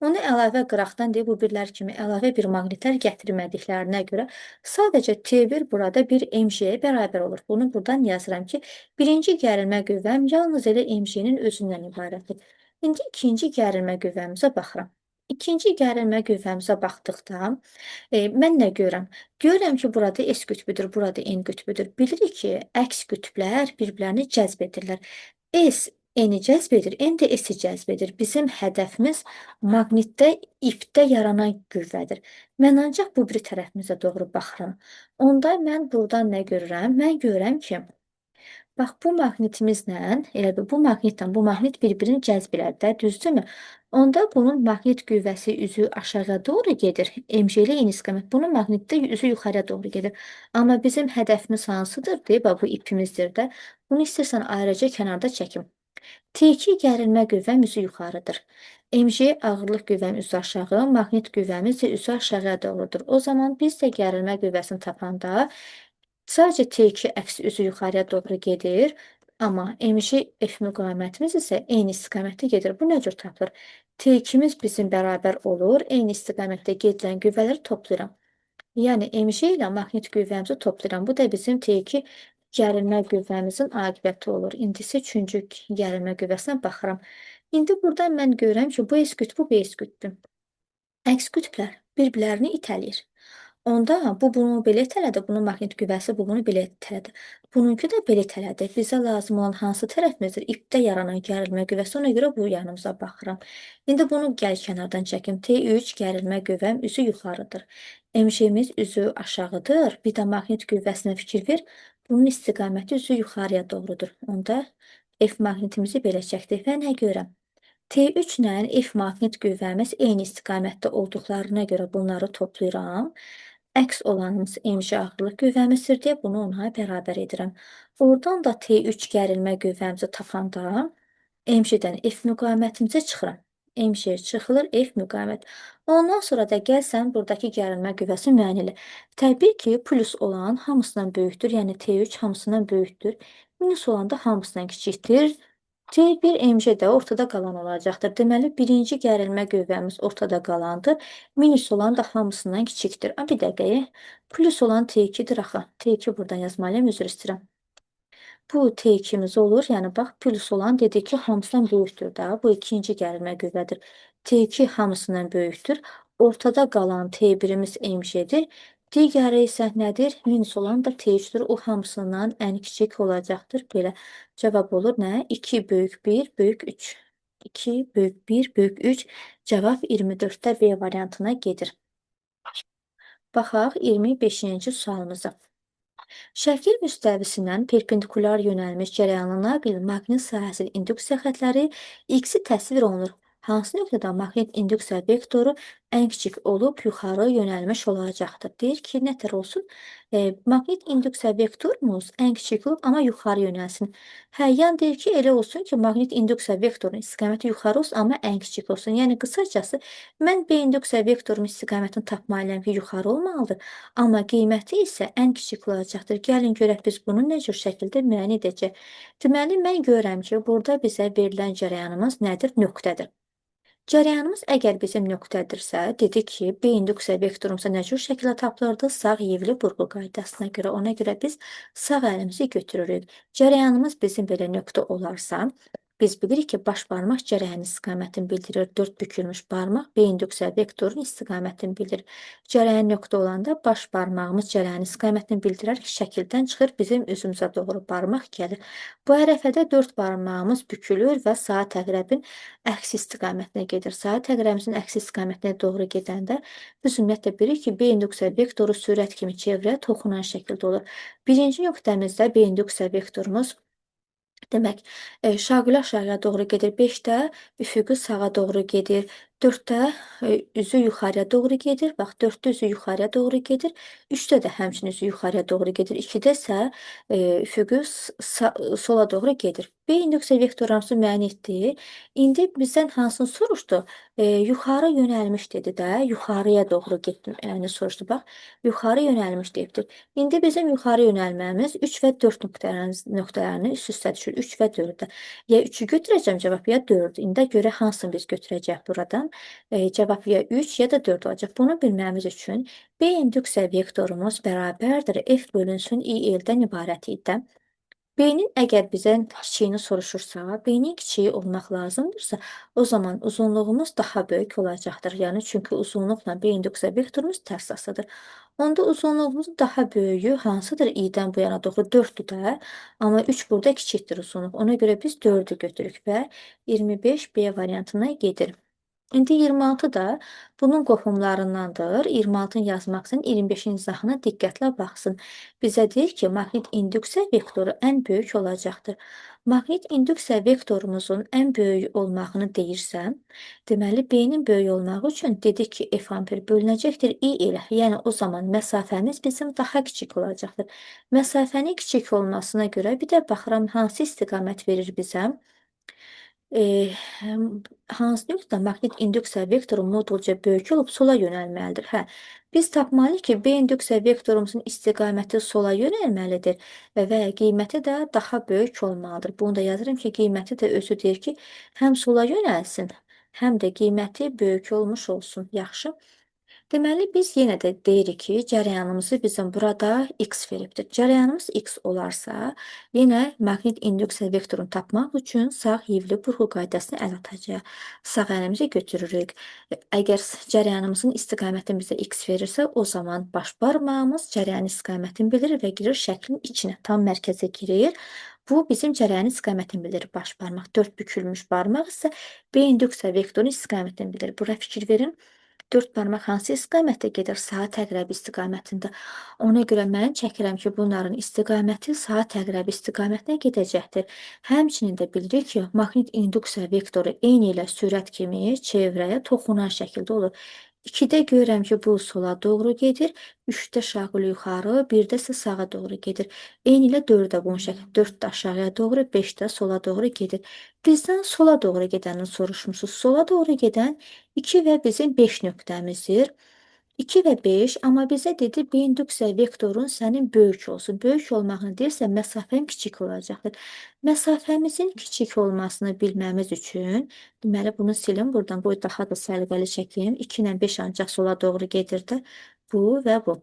Onu əlavə qıraqdan deyib, bu birlər kimi əlavə bir maqnitlər gətirmədiklərinə görə sadəcə T1 burada bir mg-yə bərabər olur. Bunu buradan yazıram ki, birinci gərilmə qüvvəm yalnız elə mg-nin özündən ibarətdir. İndi ikinci gərilmə qüvvəmizə baxıram. İkinci gərilmə qüvvəmizə baxdıqda mən nə görürəm? Görürəm ki, burada S qütbüdür, burada N qütbüdür. Bilirik ki, əks qütblər bir-birlərini cəzb edirlər. S N-i cəzb edir, N də S-i cəzb edir. Bizim hədəfimiz maqnitdə, ipdə yaranan qüvvədir. Mən ancaq bu biri tərəfimizə doğru baxıram. Onda mən buradan nə görürəm? Mən görürəm ki, bax bu maqnitimizlə, elə bil bu maqnitlə bu maqnit bir-birini cəzb elədi də, düzdürmü? Onda bunun maqnit qüvvəsi üzü aşağı doğru gedir. MG ilə eyni istiqamət. Bunun maqnitdə üzü yuxarıya doğru gedir. Amma bizim hədəfimiz hansıdır? Deyib, bu ipimizdir də. Bunu istərsən ayrıca kənarda çəkim. T2 gərilmə qüvvəm üzü yuxarıdır. MG ağırlıq qüvvəm üzü aşağı, maqnit qüvvəmiz də üzü aşağıya doğrudur. O zaman biz də gərilmə qüvvəsini tapanda sadəcə T2 əksi üzü yuxarıya doğru gedir. Amma MG F müqavimətimiz isə eyni istiqamətdə gedir. Bu nə cür tapılır? T2-miz bizim bərabər olur. Eyni istiqamətdə gedilən qüvvələri toplayıram. Yəni MG ilə maqnit qüvvəmizi toplayıram. Bu da bizim T2 gərilmə qüvvəmizin aqibəti olur. İndi isə üçüncü gərilmə qüvvəsinə baxıram. İndi buradan mən görürəm ki, bu S qütbü, bu S qütbü. Əks qütblər bir-birlərini itələyir. Onda bu bunu belə itələdi, bunun maqnit qüvvəsi bu bunu belə itələdi. Bununki də belə itələdi. Bizə lazım olan hansı tərəfimizdir? İpdə yaranan gərilmə qüvvəsi. Ona görə bu yanımıza baxıram. İndi bunu gəl kənardan çəkim. T3 gərilmə qüvvəm üzü yuxarıdır. MG-miz üzü aşağıdır. Bir də maqnit qüvvəsinə fikir ver. Bunun istiqaməti üzü yuxarıya doğrudur. Onda F maqnitimizi belə çəkdik və nə görürəm? T3 ilə F maqnit qüvvəmiz eyni istiqamətdə olduqlarına görə bunları toplayıram. Əks olanımız MG ağırlıq qüvvəmizdir deyə bunu ona bərabər edirəm. Oradan da T3 gərilmə qüvvəmizi tapanda MG-dən F müqavimətimizə çıxıram. MG çıxılır F müqavimət. Ondan sonra da gəlsən buradakı gərilmə qüvvəsi müəyyən elə. Təbii ki, plus olan hamısından böyükdür. Yəni T3 hamısından böyükdür. Minus olan da hamısından kiçikdir. T1 MG də ortada qalan olacaqdır. Deməli, birinci gərilmə qüvvəmiz ortada qalandır. Minus olan da hamısından kiçikdir. Bir dəqiqəyə. Plus olan T2-dir axı. T2 buradan yazmalıyam, üzr istəyirəm. Bu T2-miz olur. Yəni, bax, plus olan dedik ki, hamısından böyükdür da. Bu ikinci gərilmə qüvvədir. T2 hamısından böyükdür. Ortada qalan T1-imiz MG-dir. Digəri isə nədir? Minus olan da T3-dür. O hamısından ən kiçik olacaqdır. Belə cavab olur nə? 2 böyük 1 böyük 3. 2 böyük 1 böyük 3. Cavab 24-də B variantına gedir. Baxaq 25-ci sualımıza. Şəkil müstəvisindən perpendikulyar yönəlmiş cərəyanlı naqil maqnit sahəsinin induksiya xətləri X-i təsvir olunur. Hansı nöqtədə maqnit induksiya vektoru ən kiçik olub yuxarı yönəlmiş olacaqdır? Deyir ki, nətər olsun? Maqnit induksiya vektorumuz ən kiçik olub, amma yuxarı yönəlsin. Hə, yəni deyir ki, elə olsun ki, maqnit induksiya vektorunun istiqaməti yuxarı olsun, amma ən kiçik olsun. Yəni, qısacası, mən B induksiya vektorunun istiqamətini tapmalıyam ki, yuxarı olmalıdır, amma qiyməti isə ən kiçik olacaqdır. Gəlin görək biz bunu nə cür şəkildə müəyyən edəcək. Deməli, mən görürəm ki, burada bizə verilən cərəyanımız nədir? Nöqtədir. Cərəyanımız əgər bizim nöqtədirsə, dedik ki, B induksiya vektorumsa nə cür şəkildə tapılırdı? Sağ yivli burğu qaydasına görə. Ona görə biz sağ əlimizi götürürük. Cərəyanımız bizim belə nöqtə olarsa, biz bilirik ki, baş barmaq cərəyan istiqamətini bildirir. 4 bükülmüş barmaq B induksiya vektorunun istiqamətini bildirir. Cərəyan nöqtə olanda baş barmağımız cərəyan istiqamətini bildirər ki, şəkildən çıxır, bizim üzümüzə doğru barmaq gəlir. Bu ərəfədə 4 barmağımız bükülür və saat əqrəbin əks istiqamətinə gedir. Saat əqrəbimizin əks istiqamətinə doğru gedəndə biz ümumiyyətlə bilirik ki, B induksiya vektoru sürət kimi çevrəyə toxunan şəkildə olur. Birinci nöqtəmizdə B induksiya vektorumuz demək, şaqül aşağıya doğru gedir. 5-də üfüqü sağa doğru gedir. 4-də üzü yuxarıya doğru gedir. Bax, 4-də üzü yuxarıya doğru gedir. 3-də də həmçinin üzü yuxarıya doğru gedir. 2-də isə üfüqü sola doğru gedir. B induksiya vektorlarımızı müəyyən etdi. İndi bizdən hansını soruşdu? Yuxarı yönəlmiş dedi də. Yuxarıya doğru getdim. Yəni soruşdu. Bax, yuxarı yönəlmiş deyibdir. İndi bizim yuxarı yönəlməmiz 3 və 4 nöqtələrini üst üstə düşür. 3 və 4-də. Ya 3-ü götürəcəm cavab, ya 4-ü. İndi görə hansını biz götürəcək buradan? Cavab ya 3 ya da 4 olacaq. Bunu bilməmiz üçün B induksiya vektorumuz bərabərdir F bölünsün I-L-dən ibarət idi. B-nin əgər bizə kiçiyini soruşursa, B-nin kiçiyi olmaq lazımdırsa, o zaman uzunluğumuz daha böyük olacaqdır. Yəni, çünki uzunluqla B induksiya vektorumuz tərs asılıdır. Onda uzunluğumuzun daha böyüyü hansıdır? I-dən bu yana doğru 4-dür də. Amma 3 burada kiçikdir uzunluq. Ona görə biz 4-ü götürürük və 25 B variantına gedir. İndi 26 da bunun qohumlarındandır. 26-nı yazmaq üçün 25-in izahına diqqətlə baxsın. Bizə deyir ki, maqnit induksiya vektoru ən böyük olacaqdır. Maqnit induksiya vektorumuzun ən böyük olmağını deyirsə, deməli, B-nin böyük olmağı üçün dedik ki, F amper bölünəcəkdir I ilə. Yəni, o zaman məsafəmiz bizim daha kiçik olacaqdır. Məsafənin kiçik olmasına görə bir də baxıram hansı istiqamət verir bizə. E, hansı nöqtədə maqnit induksiya vektoru modulca böyük olub sola yönəlməlidir? Hə, biz tapmalıyıq ki, B induksiya vektorumuzun istiqaməti sola yönəlməlidir və qiyməti də daha böyük olmalıdır. Bunu da yazıram ki, qiyməti də özü deyir ki, həm sola yönəlsin, həm də qiyməti böyük olmuş olsun. Yaxşı. Deməli, biz yenə də deyirik ki, cərəyanımızı bizim burada x veribdir. Cərəyanımız x olarsa, yenə maqnit induksiya vektorunu tapmaq üçün sağ yivli burğu qaydasını əl atacağıq. Sağ əlimizi götürürük. Əgər cərəyanımızın istiqamətini bizə x verirsə, o zaman baş barmağımız cərəyan istiqamətini bildirir və girir şəklin içinə, tam mərkəzə girir. Bu bizim cərəyan istiqamətini bildirir baş barmaq. 4 bükülmüş barmaq isə B induksiya vektorunun istiqamətini bildirir. Bura fikir verin. 4 barmaq hansı istiqamətdə gedir? Saat əqrəbi istiqamətində. Ona görə mən çəkirəm ki, bunların istiqaməti saat əqrəbi istiqamətinə gedəcəkdir. Həmçinin də bilirik ki, maqnit induksiya vektoru eyni ilə sürət kimi çevrəyə toxunan şəkildə olur. 2-də görürəm ki, bu sola doğru gedir. 3-də şaquli yuxarı, 1-də isə sağa doğru gedir. Eyni ilə 4-də bunun şəkli. 4-də aşağıya doğru, 5-də sola doğru gedir. Bizdən sola doğru gedəni soruşmuşuq. Sola doğru gedən 2 və bizim 5 nöqtəmizdir. 2 və 5, amma bizə dedi B induksiya vektorun sənin böyük olsun. Böyük olmağını deyirsə, məsafən kiçik olacaqdır. Məsafəmizin kiçik olmasını bilməmiz üçün, deməli bunu silim, buradan qoy daha da səliqəli çəkim. 2 ilə 5 ancaq sola doğru gedirdi. Bu və bu.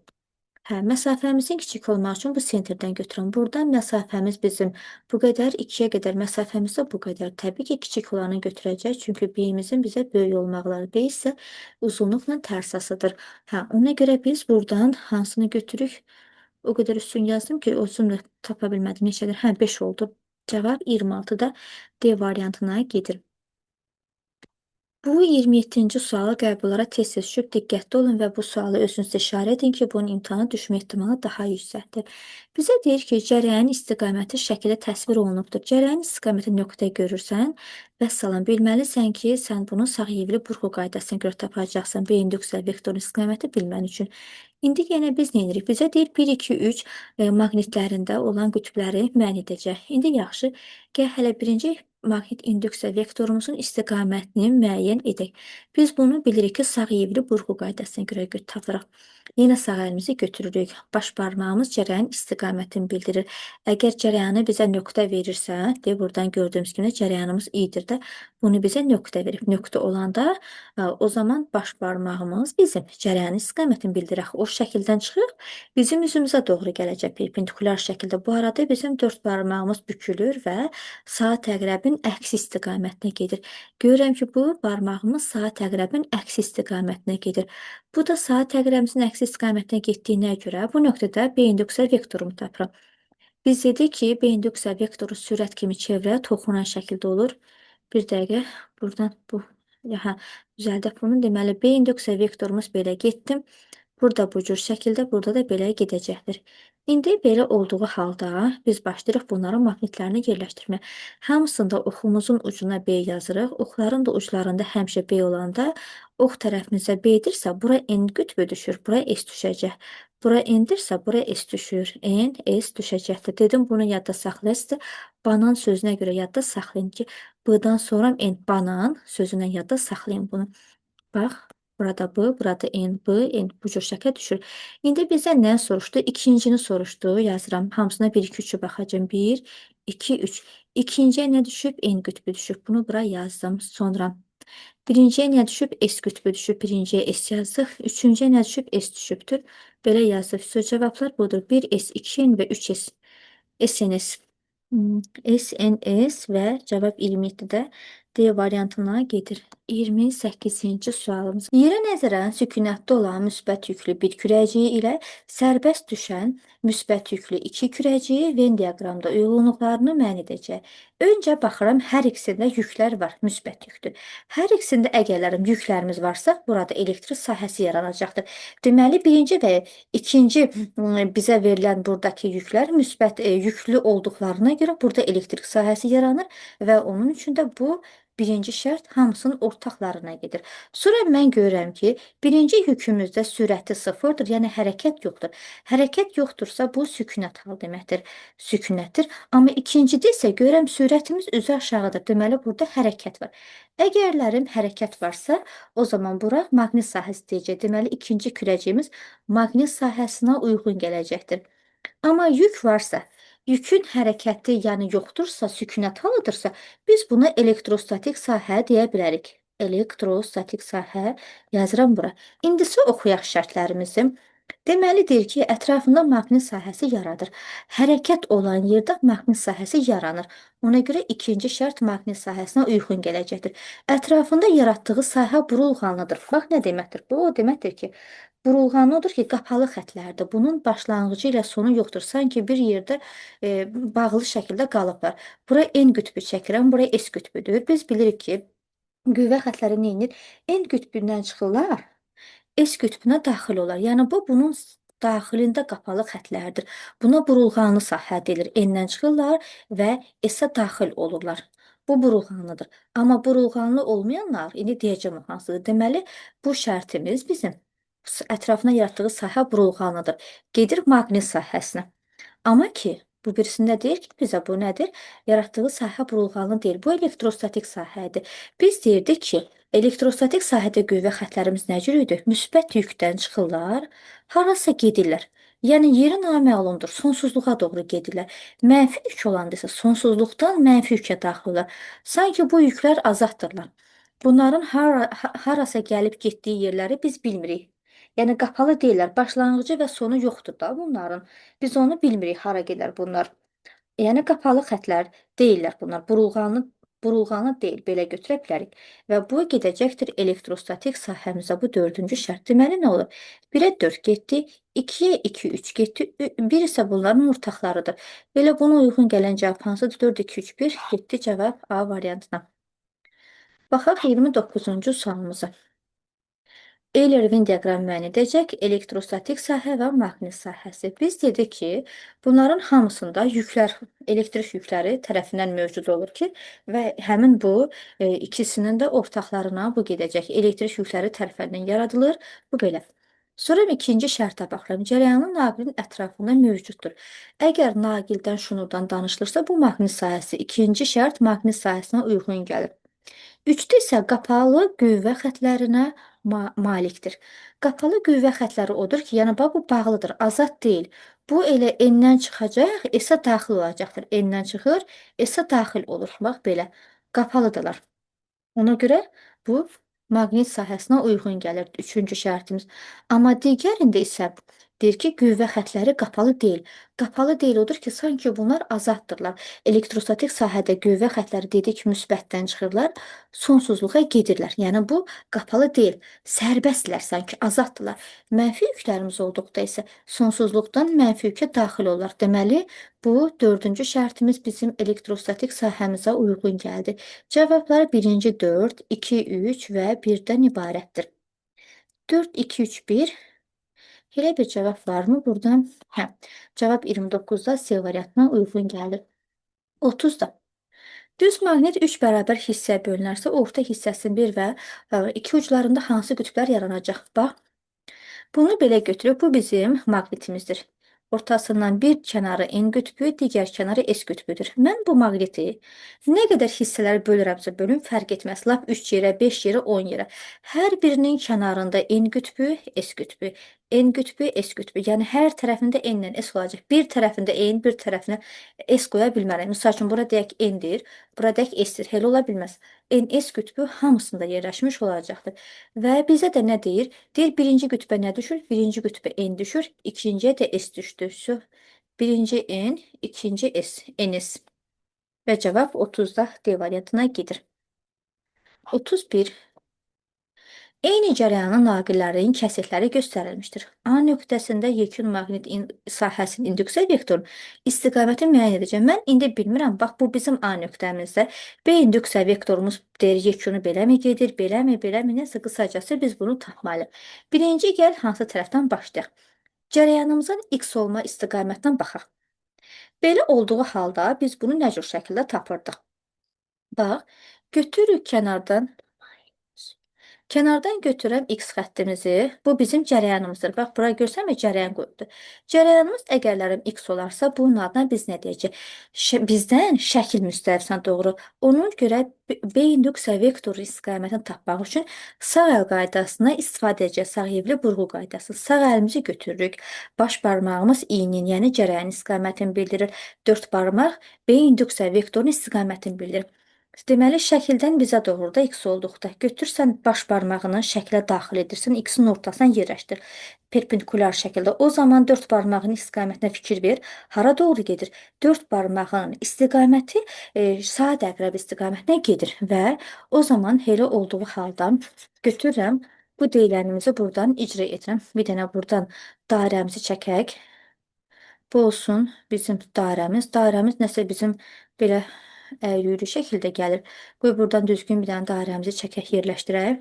Hə, məsafəmizin kiçik olmaq üçün bu sentrdən götürürəm. Buradan məsafəmiz bizim bu qədər, 2-yə qədər məsafəmiz də bu qədər. Təbii ki, kiçik olanı götürəcək. Çünki B-imizin bizə böyük olmaqları. B isə uzunluqla tərs asıdır. Hə, ona görə biz buradan hansını götürürük? O qədər üstün yazdım ki, özüm də tapa bilmədim. Neçədir? Hə, 5 oldu. Cavab 26-da D variantına gedir. Bu 27-ci sualı qəbullara tez-tez düşüb, diqqətli olun və bu sualı özünüz işarə edin ki, bunun imtahana düşmə ehtimalı daha yüksəkdir. Bizə deyir ki, cərəyanın istiqaməti şəkildə təsvir olunubdur. Cərəyanın istiqaməti nöqtə görürsən, vəssalam, bilməlisən ki, sən bunu sağ yivli burğu qaydasına görə tapacaqsan B induksiya vektorunun istiqaməti bilmən üçün. İndi yenə biz nə edirik? Bizə deyir 1, 2, 3 maqnitlərində olan qütbləri müəyyən edəcək. İndi yaxşı, gəl hələ birinci maqnit induksiya vektorumuzun istiqamətini müəyyən edək. Biz bunu bilirik ki, sağ yivli burğu qaydasına görə tapırıq. Yenə sağ əlimizi götürürük. Baş barmağımız cərəyanın istiqamətini bildirir. Əgər cərəyanı bizə nöqtə verirsə, deyə buradan gördüyümüz kimi cərəyanımız iyidir də, bunu bizə nöqtə verib. Nöqtə olanda o zaman baş barmağımız bizim cərəyanın istiqamətini bildirir. O şəkildən çıxır, bizim üzümüzə doğru gələcək perpendikulyar şəkildə. Bu arada bizim 4 barmağımız bükülür və saat əqrəbin əksi istiqamətinə gedir. Görürəm ki, bu barmağımız saat əqrəbin əksi istiqamətinə gedir. Bu da saat əqrəbimizin əksi istiqamətinə getdiyinə görə bu nöqtədə B induksiya vektorumu tapıram. Biz dedik ki, B induksiya vektoru sürət kimi çevrəyə toxunan şəkildə olur. Bir dəqiqə, buradan bu, düzəldək bunu. Deməli, B induksiya vektorumuz belə getdi. Burada bu cür şəkildə, burada da belə gedəcəkdir. İndi belə olduğu halda biz başlayırıq bunların maqnitlərini yerləşdirməyə. Hamısında oxumuzun ucuna B yazırıq. Oxların da uclarında həmişə B olanda ox tərəfimizə B-dirsə, bura N qütbü düşür, bura S düşəcək. Bura N-dirsə, bura S düşür. N, S düşəcəkdir. Dedim, bunu yadda saxlayırsınız. Banan sözünə görə yadda saxlayın ki, B-dan sonra N, banan sözündən yadda saxlayın bunu. Bax, burada B, burada N, B, N bu cür şəklə düşür. İndi bizə nə soruşdu? İkincini soruşdu. Yazıram. Hamısına 1, 2, 3-ü baxacağım. 1, 2, 3. İkinciyə nə düşüb? N qütbü düşüb. Bunu bura yazdım. Sonra birinciyə nə düşüb? S qütbü düşüb. Birinciyə S yazdıq. Üçüncüyə nə düşüb? S düşübdür. Belə yazdıq. Söz cavablar budur. 1 S, 2 N və 3 S. S, N, S. S, N, S və cavab 27-də D variantına gedir. 28-ci sualımız. Yerə nəzərən sükunətdə olan müsbət yüklü bir kürəciyi ilə sərbəst düşən müsbət yüklü iki kürəciyi Venn diaqramda uyğunluqlarını müəyyən edəcək. Öncə baxıram, hər ikisində yüklər var, müsbət yüklü. Hər ikisində əgərlərim yüklərimiz varsa, burada elektrik sahəsi yaranacaqdır. Deməli, birinci və ikinci bizə verilən buradakı yüklər müsbət yüklü olduqlarına görə burada elektrik sahəsi yaranır və onun üçün də bu Birinci şərt hamısının ortaqlarına gedir. Sonra mən görürəm ki, birinci yükümüzdə sürəti sıfırdır, yəni hərəkət yoxdur. Hərəkət yoxdursa bu sükunət hal deməkdir. Sükunətdir. Amma ikincidə isə görürəm sürətimiz üzü aşağıdır. Deməli burada hərəkət var. Əgərlərim hərəkət varsa, o zaman bura maqnit sahəsi deyəcək. Deməli ikinci kürəciyimiz maqnit sahəsinə uyğun gələcəkdir. Amma yük varsa, yükün hərəkəti, yəni yoxdursa, sükunət halıdırsa, biz buna elektrostatik sahə deyə bilərik. Elektrostatik sahə yazıram bura. İndisə oxuyaq şərtlərimizi. Deməli deyir ki, ətrafında maqnit sahəsi yaradır. Hərəkət olan yerdə maqnit sahəsi yaranır. Ona görə ikinci şərt maqnit sahəsinə uyğun gələcəkdir. Ətrafında yaratdığı sahə burulğanlıdır. Bax, nə deməkdir? Bu o deməkdir ki, burulğanlı odur ki, qapalı xətlərdir. Bunun başlanğıcı ilə sonu yoxdur. Sanki bir yerdə bağlı şəkildə qalıblar. Bura N qütbü çəkirəm, bura S qütbüdür. Biz bilirik ki, qüvvə xətləri nə edir? N qütbündən çıxırlar, S qütbünə daxil olar. Yəni bu, bunun daxilində qapalı xətlərdir. Buna burulğanlı sahə deyilir. N-dən çıxırlar və S-ə daxil olurlar. Bu burulğanlıdır. Amma burulğanlı olmayanlar, indi deyəcəm o hansıdır. Deməli, bu şərtimiz bizim ətrafına yaratdığı sahə burulğanlıdır. Gedir maqnit sahəsinə. Amma ki, bu birisində deyir ki, bizə bu nədir? Yaratdığı sahə burulğanlı deyil. Bu elektrostatik sahədir. Biz deyirdik ki, elektrostatik sahədə qüvvə xətlərimiz nə cür idi? Müsbət yükdən çıxırlar, harasa gedirlər. Yəni yeri naməlumdur, sonsuzluğa doğru gedirlər. Mənfi yük olanda isə sonsuzluqdan mənfi yükə daxil olurlar. Sanki bu yüklər azaddırlar. Bunların harasa gəlib getdiyi yerləri biz bilmirik. Yəni qapalı deyirlər, başlanğıcı və sonu yoxdur da bunların. Biz onu bilmirik, hara gedər bunlar. Yəni qapalı xətlər deyirlər bunlar. Burulğanlı deyil, belə götürə bilərik. Və bu gedəcəkdir elektrostatik sahəmizə. Bu dördüncü şərt. Deməli nə olur? 1-ə 4 getdi, 2-yə 2, 3 getdi, 1 isə bunların ortaqlarıdır. Belə buna uyğun gələn cavab hansıdır? 4, 2, 3, 1 getdi cavab A variantına. Baxaq 29-cu sualımıza. Euler-Venn diaqramı müəyyən edəcək elektrostatik sahə və maqnit sahəsi. Biz dedik ki, bunların hamısında yüklər, elektrik yükləri tərəfindən mövcud olur ki, və həmin bu ikisinin də ortaqlarına bu gedəcək. Elektrik yükləri tərəfindən yaradılır. Bu belə. Sonra ikinci şərtə baxıram. Cərəyanlı naqilin ətrafında mövcuddur. Əgər naqildən şunudan danışılırsa, bu maqnit sahəsi. İkinci şərt maqnit sahəsinə uyğun gəlir. Üçdə isə qapalı qüvvə xətlərinə malikdir. Qapalı qüvvə xətləri odur ki, yəni bax bu bağlıdır, azad deyil. Bu elə N-dən çıxacaq, S-ə daxil olacaqdır. N-dən çıxır, S-ə daxil olur. Bax belə, qapalıdırlar. Ona görə bu maqnit sahəsinə uyğun gəlir. Üçüncü şərtimiz. Amma digərində isə deyir ki, qüvvə xətləri qapalı deyil. Qapalı deyil odur ki, sanki bunlar azaddırlar. Elektrostatik sahədə qüvvə xətləri dedik müsbətdən çıxırlar, sonsuzluğa gedirlər. Yəni bu qapalı deyil, sərbəstlər sanki, azaddırlar. Mənfi yüklərimiz olduqda isə sonsuzluqdan mənfi yükə daxil olurlar. Deməli, bu dördüncü şərtimiz bizim elektrostatik sahəmizə uyğun gəldi. Cavablar birinci 4, 2, 3 və 1-dən ibarətdir. 4, 2, 3, 1. Elə bir cavab varmı burada? Hə, cavab 29-da C variantına uyğun gəlir. 30-da. Düz maqnit 3 bərabər hissəyə bölünərsə, orta hissəsinin 1 və 2 uclarında hansı qütblər yaranacaq? Bax, bunu belə götürüb, bu bizim maqnitimizdir. Ortasından bir kənarı N qütbü, digər kənarı S qütbüdür. Mən bu maqniti nə qədər hissələrə bölürəmsə bölüm, fərq etməz. Lap 3 yerə, 5 yerə, 10 yerə. Hər birinin kənarında N qütbü, S qütbü, N qütbü, S qütbü. Yəni hər tərəfində N ilə S olacaq. Bir tərəfində N, bir tərəfinə S qoya bilmərəm. Misal üçün, bura deyək N-dir, bura deyək S-dir. Elə ola bilməz. N, S qütbü hamısında yerləşmiş olacaqdır. Və bizə də nə deyir? Deyir, birinci qütbə nə düşür? Birinci qütbə N düşür, ikinciyə də S düşdü. Birinci N, ikinci S, NS. Və cavab 30-da D variantına gedir. 31. Eyni cərəyanın naqillərinin kəsitləri göstərilmişdir. A nöqtəsində yekun maqnit sahəsinin induksiya vektorunun istiqamətini müəyyən edəcəm. Mən indi bilmirəm, bax bu bizim A nöqtəmizdə. B induksiya vektorumuz deyir, yekunu beləmi gedir, beləmi, beləmi, nəsə qısacası biz bunu tapmalıyıq. Birinci gəl hansı tərəfdən başlayaq? Cərəyanımızın X olma istiqamətindən baxaq. Belə olduğu halda biz bunu nə cür şəkildə tapırdıq? Bax, götürürük kənardan. Kənardan götürəm x xəttimizi. Bu bizim cərəyanımızdır. Bax, bura görsənmi cərəyan qoyubdur. Cərəyanımız əgərlərim x olarsa, bunun adına biz nə deyəcək? Bizdən şəkil müstəvisinə doğru. Ona görə B induksiya vektoru istiqamətini tapmaq üçün sağ əl qaydasına istifadə edəcək. Sağ evli burğu qaydası. Sağ əlimizi götürürük. Baş barmağımız i-nin, yəni cərəyan istiqamətini bildirir. Dörd barmaq B induksiya vektorunun istiqamətini bildirir. Deməli, şəkildən bizə doğru da x olduqda götürsən baş barmağını şəklə daxil edirsən, x-in ortasına yerləşdir. Perpendikulyar şəkildə. O zaman dörd barmağın istiqamətinə fikir ver. Hara doğru gedir? Dörd barmağın istiqaməti saat əqrəbi istiqamətinə gedir və o zaman elə olduğu halda götürürəm. Bu deyilənimizi buradan icra edirəm. Bir dənə buradan dairəmizi çəkək. Bu olsun bizim dairəmiz. Dairəmiz nəsə bizim belə əyri-üyrü şəkildə gəlir. Qoy buradan düzgün bir dənə dairəmizi çəkək, yerləşdirək.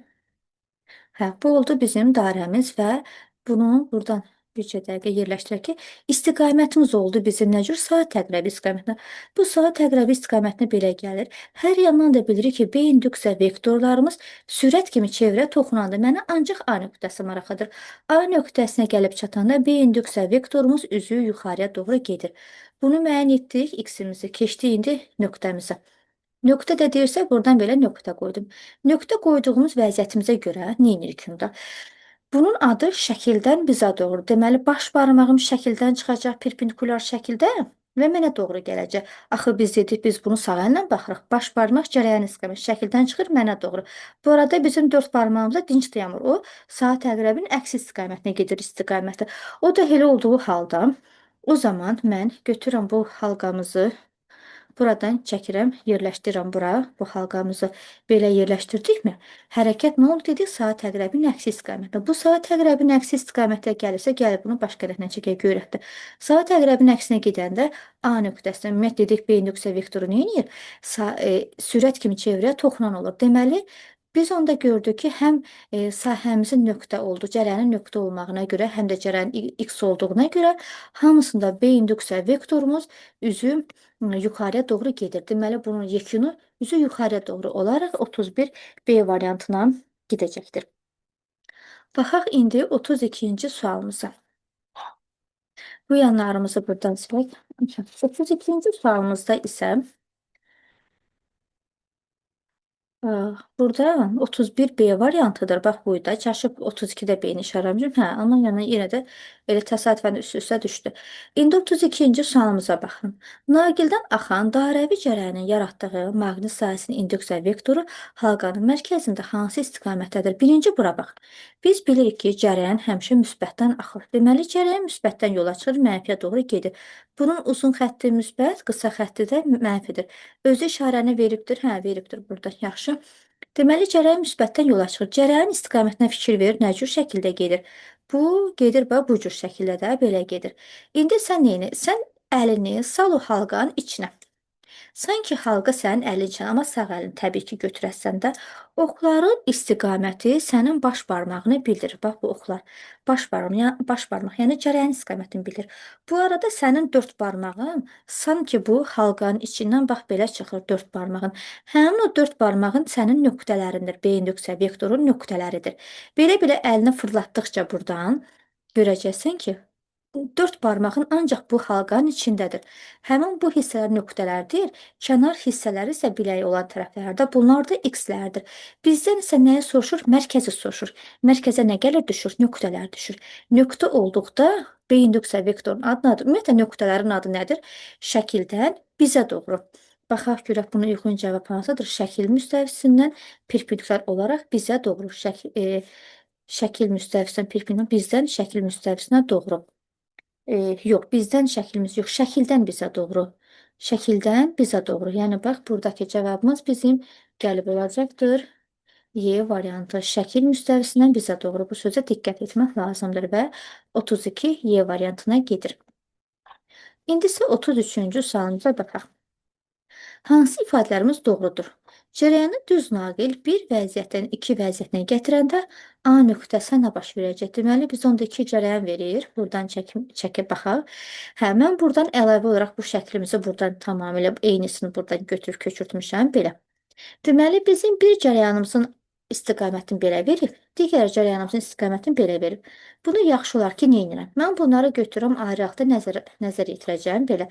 Hə, bu oldu bizim dairəmiz və bunu buradan bir dəqiqə yerləşdirək ki, istiqamətimiz oldu bizim nə cür? Saat əqrəbi istiqamətinə. Bu saat əqrəbi istiqamətinə belə gəlir. Hər yandan da bilirik ki, B induksiya vektorlarımız sürət kimi çevrə toxunanda mənə ancaq A nöqtəsi maraqlıdır. A nöqtəsinə gəlib çatanda B induksiya vektorumuz üzü yuxarıya doğru gedir. Bunu müəyyən etdik, x-imizi keçdik indi nöqtəmizə. Nöqtə də deyirsə, buradan belə nöqtə qoydum. Nöqtə qoyduğumuz vəziyyətimizə görə nə edirik onda? Bunun adı şəkildən bizə doğru. Deməli, baş barmağım şəkildən çıxacaq perpendikulyar şəkildə və mənə doğru gələcək. Axı biz dedik, biz bunu sağ əllə baxırıq. Baş barmaq cərəyan istiqaməti şəkildən çıxır mənə doğru. Bu arada bizim dörd barmağımıza dinc dayanmır. O, saat əqrəbinin əks istiqamətinə gedir istiqaməti. O da elə olduğu halda, o zaman mən götürürəm bu halqamızı, buradan çəkirəm, yerləşdirirəm bura, bu halqamızı belə yerləşdirdikmi? Hərəkət nə oldu dedik? Saat əqrəbinin əksi istiqamətində. Bu saat əqrəbinin əksi istiqamətdə gəlirsə, gəl bunu başqa rənglə çəkək görək də. Saat əqrəbinin əksinə gedəndə A nöqtəsindən, ümumiyyətlə dedik, B induksiya vektoru nə edir? Sürət kimi çevrəyə toxunan olur. Deməli, biz onda gördük ki, həm sahəmizin nöqtə oldu, cərəyanın nöqtə olmağına görə, həm də cərəyanın x olduğuna görə hamısında B induksiya vektorumuz üzü yuxarıya doğru gedir. Deməli, bunun yekunu üzü yuxarıya doğru olaraq 31 B variantına gedəcəkdir. Baxaq indi 32-ci sualımıza. Bu yanlarımızı buradan silək. 32-ci sualımızda isə burada 31 B variantıdır. Bax buyda. Çaşıb 32-də B-ni işarələmişim. Hə, amma yəni yenə də elə təsadüfən üst-üstə düşdü. İndi 32-ci sualımıza baxın. Naqildən axan dairəvi cərəyanın yaratdığı maqnit sahəsinin induksiya vektoru halqanın mərkəzində hansı istiqamətdədir? Birinci bura bax. Biz bilirik ki, cərəyan həmişə müsbətdən axır. Deməli, cərəyan müsbətdən yola çıxır, mənfiyə doğru gedir. Bunun uzun xətti müsbət, qısa xətti də mənfidir. Özü işarəni veribdir. Hə, veribdir burada. Yaxşı. Deməli, cərəyan müsbətdən yola çıxır. Cərəyan istiqamətinə fikir ver, nə cür şəkildə gedir? Bu gedir, bax, bu cür şəkildə də belə gedir. İndi sən nə edir? Sən əlini sal o halqanın içinə. Sanki halqa sənin əlin içinə, amma sağ əlini təbii ki götürəsən də, oxların istiqaməti sənin baş barmağını bildirir. Bax, bu oxlar. Baş barmaq, yəni, baş barmaq, yəni cərəyan istiqamətini bildirir. Bu arada sənin dörd barmağın sanki bu halqanın içindən bax belə çıxır dörd barmağın. Həmin o dörd barmağın sənin nöqtələrindir. B induksiya vektorunun nöqtələridir. Belə-belə əlini fırlatdıqca buradan görəcəksən ki, dörd barmağın ancaq bu halqanın içindədir. Həmin bu hissələr nöqtələrdir. Kənar hissələri isə biləyi olan tərəflərdə. Bunlar da x-lərdir. Bizdən isə nəyi soruşur? Mərkəzi soruşur. Mərkəzə nə gəlir? Düşür. Nöqtələr düşür. Nöqtə olduqda B induksiya vektorunun adı nədir? Ümumiyyətlə, nöqtələrin adı nədir? Şəkildən bizə doğru. Baxaq görək buna uyğun cavab hansıdır? Şəkil müstəvisindən perpendikulyar olaraq bizə doğru. Şəkil müstəvisindən perpendikulyar bizdən şəkil müstəvisinə doğru. Yox, bizdən şəklimiz yox, şəkildən bizə doğru. Şəkildən bizə doğru. Yəni, bax, buradakı cavabımız bizim gəlib olacaqdır. Y variantı şəkil müstəvisindən bizə doğru. Bu sözə diqqət etmək lazımdır və 32 Y variantına gedir. İndi isə 33-cü sualımıza baxaq. Hansı ifadələrimiz doğrudur? Cərəyanı düz naqil bir vəziyyətdən iki vəziyyətinə gətirəndə A nöqtəsinə nə baş verəcək? Deməli, biz onda iki cərəyan verir. Buradan çəkib baxaq. Hə, mən buradan əlavə olaraq bu şəklimizi buradan tamamilə eynisini buradan götürüb köçürtmüşəm. Belə. Deməli, bizim bir cərəyanımızın istiqamətini belə verib, digər cərəyanımızın istiqamətini belə verib. Bunu yaxşı olar ki, nə edirəm? Mən bunları götürürəm, ayrı-ayrılıqda nəzər yetirəcəm belə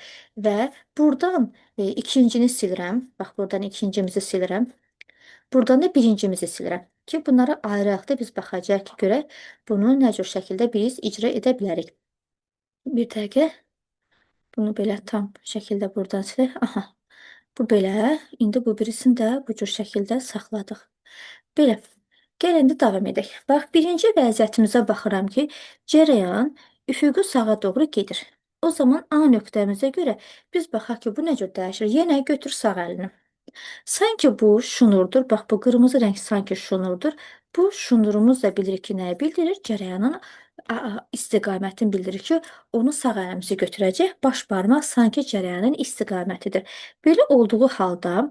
və buradan ikincini silirəm. Bax, buradan ikincimizi silirəm. Buradan da birincimizi silirəm ki, bunları ayrı-ayrılıqda biz baxacağıq ki, görək bunu nə cür şəkildə biz icra edə bilərik. Bir dəqiqə. Bunu belə tam şəkildə buradan silək. Aha. Bu belə. İndi bu birisini də bu cür şəkildə saxladıq. Belə. Gəl indi davam edək. Bax, birinci vəziyyətimizə baxıram ki, cərəyan üfüqü sağa doğru gedir. O zaman A nöqtəmizə görə biz baxaq ki, bu nə cür dəyişir? Yenə götür sağ əlini. Sanki bu şunurdur. Bax, bu qırmızı rəng sanki şunurdur. Bu şunurumuz da bilir ki, nəyi bildirir? Cərəyanın istiqamətini bildirir ki, onu sağ əlimizi götürəcək. Baş barmaq sanki cərəyanın istiqamətidir. Belə olduğu halda,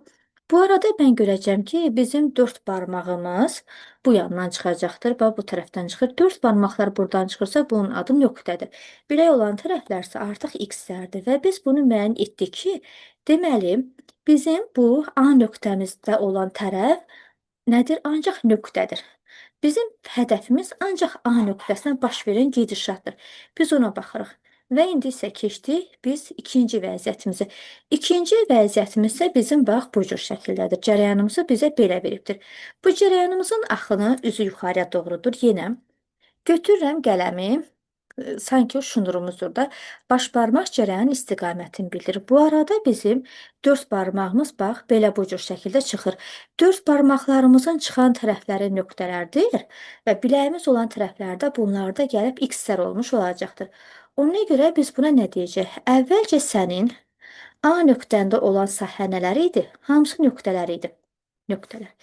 bu arada mən görəcəm ki, bizim dörd barmağımız bu yandan çıxacaqdır. Bax, bu tərəfdən çıxır. Dörd barmaqlar buradan çıxırsa, bunun adı nöqtədir. Bilək olan tərəflər isə artıq x-lərdir və biz bunu müəyyən etdik ki, deməli, bizim bu A nöqtəmizdə olan tərəf nədir? Ancaq nöqtədir. Bizim hədəfimiz ancaq A nöqtəsinə baş verən gedişatdır. Biz ona baxırıq. Və indi isə keçdik biz ikinci vəziyyətimizə. İkinci vəziyyətimiz isə bizim bax bu cür şəkildədir. Cərəyanımızı bizə belə veribdir. Bu cərəyanımızın axını üzü yuxarıya doğrudur. Yenə götürürəm qələmi. Sanki şunurumuzdur da. Baş barmaq cərəyanın istiqamətini bildirir. Bu arada bizim dörd barmağımız bax belə bu cür şəkildə çıxır. Dörd barmaqlarımızın çıxan tərəfləri nöqtələrdir və biləyimiz olan tərəflərdə bunlarda gəlib x-lər olmuş olacaqdır. Ona görə biz buna nə deyəcək? Əvvəlcə sənin A nöqtəndə olan sahə nələri idi? Hamısı nöqtələri idi. Nöqtələr.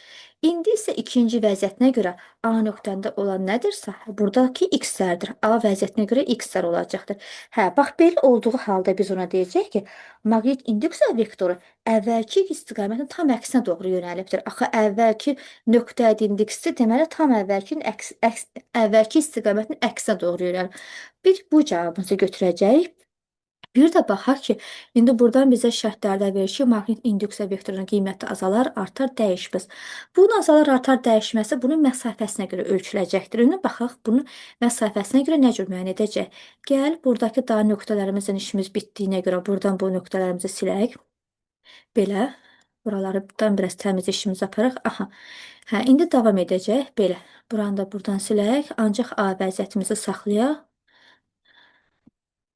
İndi isə ikinci vəziyyətinə görə A nöqtəndə olan nədir sahə? Buradakı x-lərdir. A vəziyyətinə görə x-lər olacaqdır. Hə, bax belə olduğu halda biz ona deyəcək ki, maqnit induksiya vektoru əvvəlki istiqamətin tam əksinə doğru yönəlibdir. Axı əvvəlki nöqtə indeksi deməli tam əvvəlki istiqamətin əksinə doğru yönəlib. Bir bu cavabımızı götürəcəyik. Bir də baxaq ki, indi buradan bizə şərtlərdə verir ki, maqnit induksiya vektorunun qiyməti azalar, artar, dəyişməz. Bunun azalar, artar, dəyişməsi bunun məsafəsinə görə ölçüləcəkdir. İndi baxaq, bunun məsafəsinə görə nə cür müəyyən edəcək? Gəl, buradakı daha nöqtələrimizin işimiz bitdiyinə görə buradan bu nöqtələrimizi silək. Belə, buralardan biraz təmiz işimizi aparaq. Aha, hə, indi davam edəcək. Belə, buranı da buradan silək, ancaq A vəziyyətimizi saxlayaq.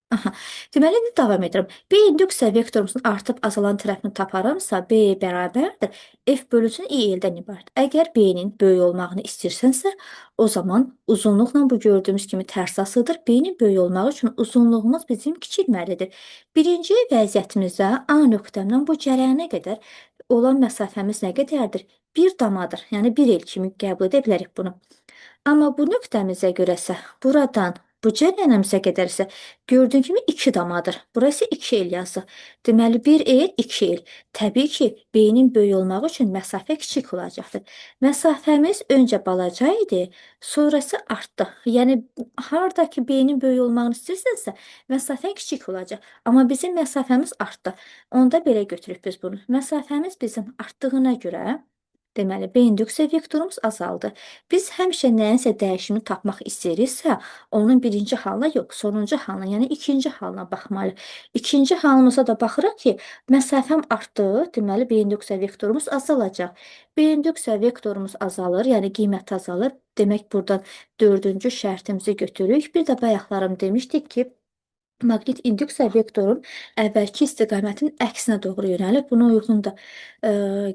Aha. Deməli, indi davam edirəm. B induksiya vektorumuzun artıb azalan tərəfini taparamsa, B bərabərdir F bölünsün I eldən ibarət. Əgər B-nin böyük olmağını istəyirsənsə, o zaman uzunluqla bu gördüyümüz kimi tərs asılıdır. B-nin böyük olmağı üçün uzunluğumuz bizim kiçilməlidir. Birinci vəziyyətimizdə A nöqtəmdən bu cərəyana qədər olan məsafəmiz nə qədərdir? Bir damadır. Yəni bir el kimi qəbul edə bilərik bunu. Amma bu nöqtəmizə görə isə buradan bu cərəyanımıza qədər isə gördüyün kimi 2 damadır. Bura isə 2 el yazdıq. Deməli 1 el, 2 el. Təbii ki, B-nin böyük olmağı üçün məsafə kiçik olacaqdır. Məsafəmiz öncə balaca idi, sonra isə artdı. Yəni harda ki B-nin böyük olmağını istəyirsənsə, məsafən kiçik olacaq. Amma bizim məsafəmiz artdı. Onda belə götürük biz bunu. Məsafəmiz bizim artdığına görə deməli, B induksiya vektorumuz azaldı. Biz həmişə nəyinsə dəyişimini tapmaq istəyiriksə, onun birinci halına yox, sonuncu halına, yəni ikinci halına baxmalıyıq. İkinci halımıza da baxırıq ki, məsafəm artdı, deməli, B induksiya vektorumuz azalacaq. B induksiya vektorumuz azalır, yəni qiyməti azalır. Demək, buradan dördüncü şərtimizi götürürük. Bir də bayaqlarım demişdik ki, maqnit induksiya vektorun əvvəlki istiqamətin əksinə doğru yönəlib. Buna uyğun da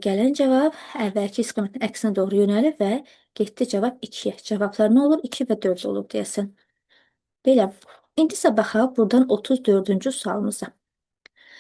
gələn cavab əvvəlki istiqamətin əksinə doğru yönəlib və getdi cavab 2-yə. Cavablar nə olur? 2 və 4 olur deyəsən. Belə. İndi isə baxaq buradan 34-cü sualımıza.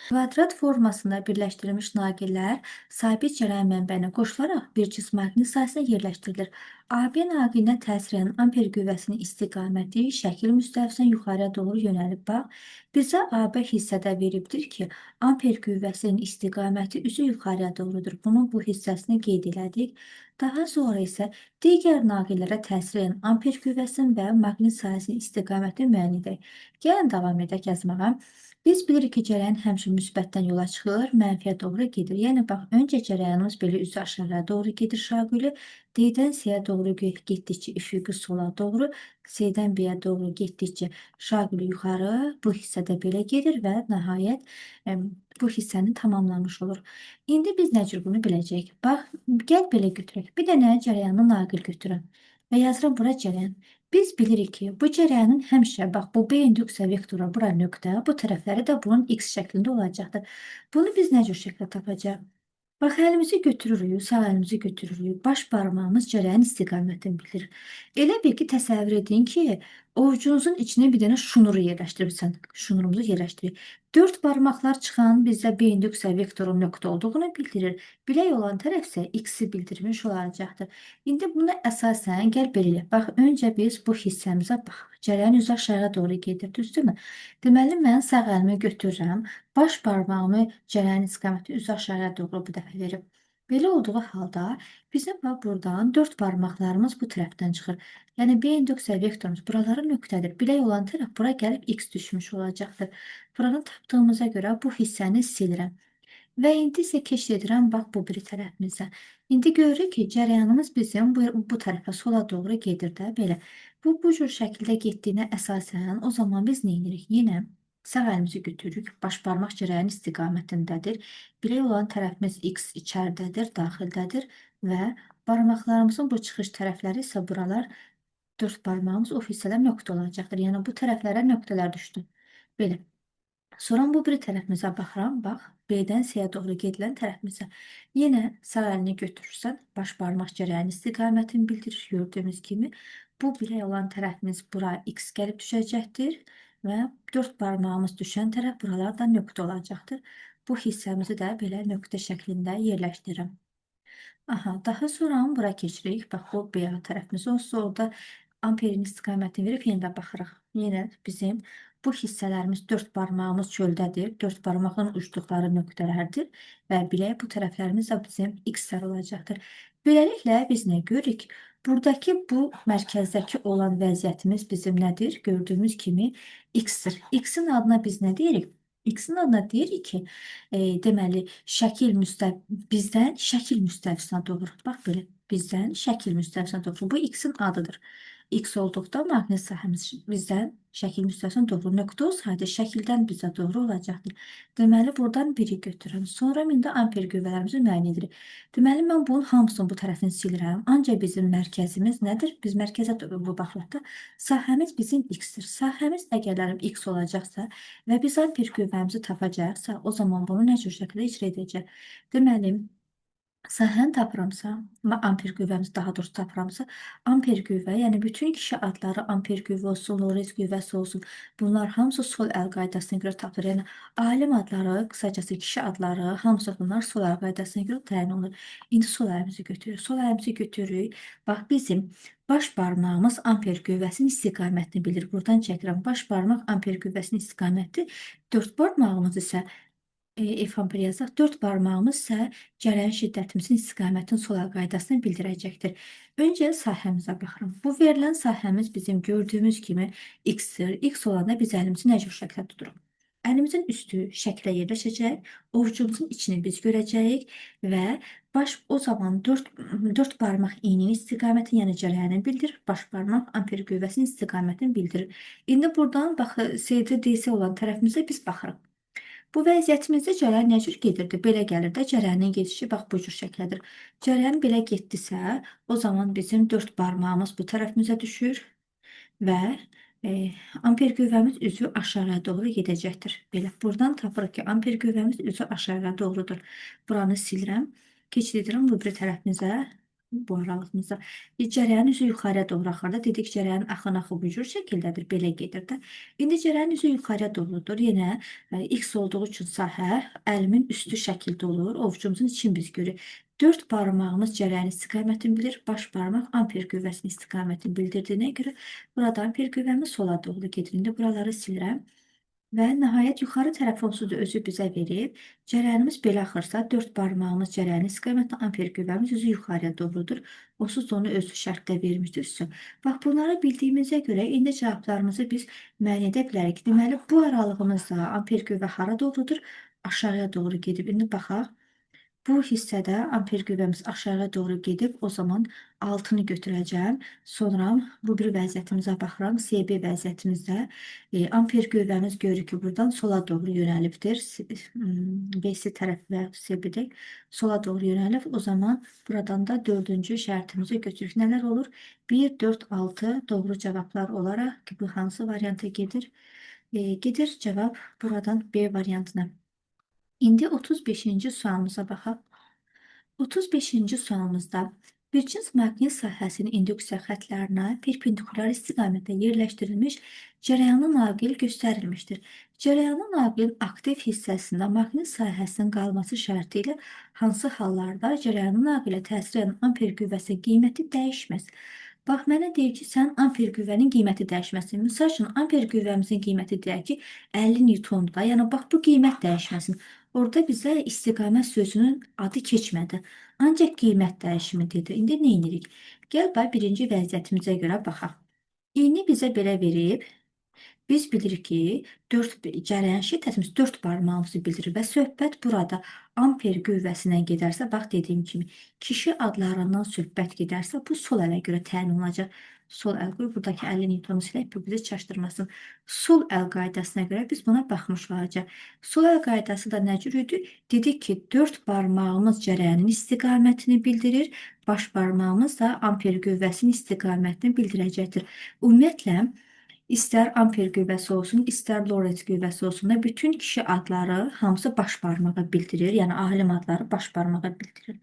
Kvadrat formasında birləşdirilmiş naqillər sabit cərəyan mənbəyinə qoşularaq bir cins maqnit sahəsinə yerləşdirilir. AB naqilinə təsir edən amper qüvvəsinin istiqaməti şəkil müstəvisindən yuxarıya doğru yönəlib. Bax, bizə AB hissədə veribdir ki, amper qüvvəsinin istiqaməti üzü yuxarıya doğrudur. Bunun bu hissəsini qeyd elədik. Daha sonra isə digər naqillərə təsir edən amper qüvvəsinin və maqnit sahəsinin istiqamətini müəyyən edək. Gəlin davam edək yazmağa. Biz bilirik ki, cərəyan həmişə müsbətdən yola çıxır, mənfiyə doğru gedir. Yəni, bax, öncə cərəyanımız belə üzü aşağıya doğru gedir şaquli. D-dən C-yə doğru getdikcə üfüqi sola doğru, C-dən B-yə doğru getdikcə şaquli yuxarı, bu hissədə belə gedir və nəhayət bu hissəni tamamlamış olur. İndi biz nə cür bunu biləcəyik? Bax, gəl belə götürək. Bir dənə cərəyanı naqil götürəm və yazıram bura cərəyan. Biz bilirik ki, bu cərəyanın həmişə, bax, bu B induksiya vektoru bura nöqtə, bu tərəfləri də bunun x şəklində olacaqdır. Bunu biz nə cür şəkildə tapacaq? Bax, əlimizi götürürük, sağ əlimizi götürürük, baş barmağımız cərəyan istiqamətini bildirir. Elə bil ki, təsəvvür edin ki, ovucunuzun içinə bir dənə şunuru yerləşdiribsən. Şunurumuzu yerləşdiririk. Dörd barmaqlar çıxan bizə B induksiya vektoru nöqtə olduğunu bildirir. Bilək olan tərəf isə x-i bildirmiş olacaqdır. İndi buna əsasən gəl belə eləyək. Bax, öncə biz bu hissəmizə baxaq. Cərəyan üzü aşağı doğru gedir, düzdürmü? Deməli, mən sağ əlimi götürürəm. Baş barmağımı cərəyan istiqaməti üzü aşağıya doğru bu dəfə verib. Belə olduğu halda bizim bax buradan dörd barmaqlarımız bu tərəfdən çıxır. Yəni B induksiya vektorumuz buraları nöqtədir. Bilək olan tərəf bura gəlib x düşmüş olacaqdır. Buranı tapdığımıza görə bu hissəni silirəm. Və indi isə keçid edirəm bax bu biri tərəfimizə. İndi görürük ki, cərəyanımız bizim bu tərəfə sola doğru gedir də belə. Bu cür şəkildə getdiyinə əsasən o zaman biz nə edirik? Yenə sağ əlimizi götürürük. Baş barmaq cərəyan istiqamətindədir. Bilək olan tərəfimiz x içəridədir, daxildədir və barmaqlarımızın bu çıxış tərəfləri isə buralar dörd barmağımız o hissələr nöqtə olacaqdır. Yəni bu tərəflərə nöqtələr düşdü. Belə. Sonra bu biri tərəfimizə baxıram. Bax, B-dən C-yə doğru gedilən tərəfimizə. Yenə sağ əlini götürürsən, baş barmaq cərəyan istiqamətini bildirir. Gördüyümüz kimi bu bilək olan tərəfimiz bura x gəlib düşəcəkdir və dörd barmağımız düşən tərəf buralarda nöqtə olacaqdır. Bu hissəmizi də belə nöqtə şəklində yerləşdirirəm. Aha, daha sonra bura keçirik. Bax, bu B tərəfimiz olsa, orada amperin istiqamətini verib yenə də baxırıq. Yenə bizim bu hissələrimiz dörd barmağımız çöldədir. Dörd barmağın ucluqları nöqtələrdir və bilək bu tərəflərimiz də bizim x-lər olacaqdır. Beləliklə biz nə görürük? Buradakı bu mərkəzdəki olan vəziyyətimiz bizim nədir? Gördüyümüz kimi x-dir. X-in adına biz nə deyirik? X-in adına deyirik ki, deməli şəkil bizdən şəkil müstəvisinə doğru. Bax belə, bizdən şəkil müstəvisinə doğru. Bu x-in adıdır. X olduqda maqnit sahəmiz bizdən şəkil müstəvisinə doğru. Nöqtə olsaydı şəkildən bizə doğru olacaqdır. Deməli, buradan biri götürürəm. Sonra indi amper qüvvələrimizi müəyyən edirik. Deməli, mən bunun hamısını bu tərəfini silirəm. Ancaq bizim mərkəzimiz nədir? Biz mərkəzə bu baxırıq da. Sahəmiz bizim x-dir. Sahəmiz əgərlərim x olacaqsa və biz amper qüvvəmizi tapacaqsa, o zaman bunu nə cür şəkildə icra edəcək? Deməli, sahəni tapıramsa, amper qüvvəmizi daha doğrusu tapıramsa, amper qüvvə, yəni bütün kişi adları amper qüvvə olsun, Lorentz qüvvəsi olsun, bunlar hamısı sol əl qaydasına görə tapılır. Yəni alim adları, qısacası kişi adları, hamısı bunlar sol əl qaydasına görə təyin olunur. İndi sol əlimizi götürürük. Sol əlimizi götürürük. Bax, bizim baş barmağımız amper qüvvəsinin istiqamətini bilir. Buradan çəkirəm. Baş barmaq amper qüvvəsinin istiqaməti, dörd barmağımız isə F amper yazaq. Dörd barmağımız isə cərəyan şiddətimizin istiqamətinin sol əl qaydasını bildirəcəkdir. Öncə sahəmizə baxıram. Bu verilən sahəmiz bizim gördüyümüz kimi x-dir. X olanda biz əlimizi nə cür şəkildə tuturuq? Əlimizin üstü şəklə yerləşəcək, ovucumuzun içini biz görəcəyik və baş o zaman dörd barmaq iyninin istiqamətini, yəni cərəyanı bildirir, baş barmaq amper qüvvəsinin istiqamətini bildirir. İndi buradan bax CD, DC olan tərəfimizə biz baxırıq. Bu vəziyyətimizdə cərəyan nə cür gedirdi? Belə gəlir də, cərəyanın gedişi bax bu cür şəkildir. Cərəyan belə getdisə, o zaman bizim dörd barmağımız bu tərəfimizə düşür və amper qüvvəmiz üzü aşağıya doğru gedəcəkdir. Belə, buradan tapırıq ki, amper qüvvəmiz üzü aşağıya doğrudur. Buranı silirəm. Keçid edirəm bu bir tərəfimizə, bu aralığımıza. Cərəyan üzü yuxarıya doğru axır da. Dedik, cərəyanın axın-axı bu cür şəkildədir. Belə gedir də. İndi cərəyan üzü yuxarıya doğrudur. Yenə x olduğu üçün sahə əlimin üstü şəkildə olur. Ovucumuzun için biz görürük. Dörd barmağımız cərəyan istiqamətini bilir. Baş barmaq amper qüvvəsinin istiqamətini bildirdiyinə görə burada amper qüvvəmiz sola doğru gedir. İndi buraları silirəm. Və nəhayət yuxarı tərəf onsuz da özü bizə verib. Cərəyanımız belə axırsa, 4 barmağımız cərəyanın istiqamətində, amper qüvvəmiz üzü yuxarıya doğrudur. Onsuz da onu özü şərtdə vermişdir. Bax, bunları bildiyimizə görə indi cavablarımızı biz müəyyən edə bilərik. Deməli, bu aralığımızda amper qüvvə hara doğrudur? Aşağıya doğru gedib. İndi baxaq. Bu hissədə amper qüvvəmiz aşağıya doğru gedib, o zaman 6-nı götürəcəm. Sonra bu bir vəziyyətimizə baxıram. CB vəziyyətimizdə amper qüvvəmiz görürük ki, buradan sola doğru yönəlibdir. BC tərəf və CB-də sola doğru yönəlib. O zaman buradan da dördüncü şərtimizi götürürük. Nələr olur? 1, 4, 6 doğru cavablar olaraq ki, bu hansı varianta gedir? Gedir cavab buradan B variantına. İndi 35-ci sualımıza baxaq. 35-ci sualımızda bir cins maqnit sahəsinin induksiya xətlərinə perpendikulyar istiqamətdə yerləşdirilmiş cərəyanlı naqil göstərilmişdir. Cərəyanlı naqilin aktiv hissəsində maqnit sahəsinin qalması şərti ilə hansı hallarda cərəyanlı naqilə təsir edən amper qüvvəsinin qiyməti dəyişməz? Bax, mənə deyir ki, sən amper qüvvənin qiyməti dəyişməsin. Misal üçün, amper qüvvəmizin qiyməti deyək ki, 50 Newtondur da. Yəni, bax, bu qiymət dəyişməsin. Orada bizə istiqamət sözünün adı keçmədi. Ancaq qiymət dəyişimi dedi. İndi nə edirik? Gəl, bax, birinci vəziyyətimizə görə baxaq. İni bizə belə verib. Biz bilirik ki, 4 cərəyan şiddətimiz 4 barmağımızı bildirir və söhbət burada amper qüvvəsindən gedərsə, bax dediyim kimi, kişi adlarından söhbət gedərsə, bu sol ələ görə təyin olunacaq. Sol əl qoy, buradakı 50 Newtonu silək, bu bizi çaşdırmasın. Sol əl qaydasına görə biz buna baxmış olacaq. Sol əl qaydası da nə cür idi? Dedik ki, 4 barmağımız cərəyanın istiqamətini bildirir, baş barmağımız da amper qüvvəsinin istiqamətini bildirəcəkdir. Ümumiyyətlə, İstər amper qüvvəsi olsun, istər Lorentz qüvvəsi olsun da bütün kişi adları hamısı baş barmağı bildirir. Yəni alim adları baş barmağı bildirir.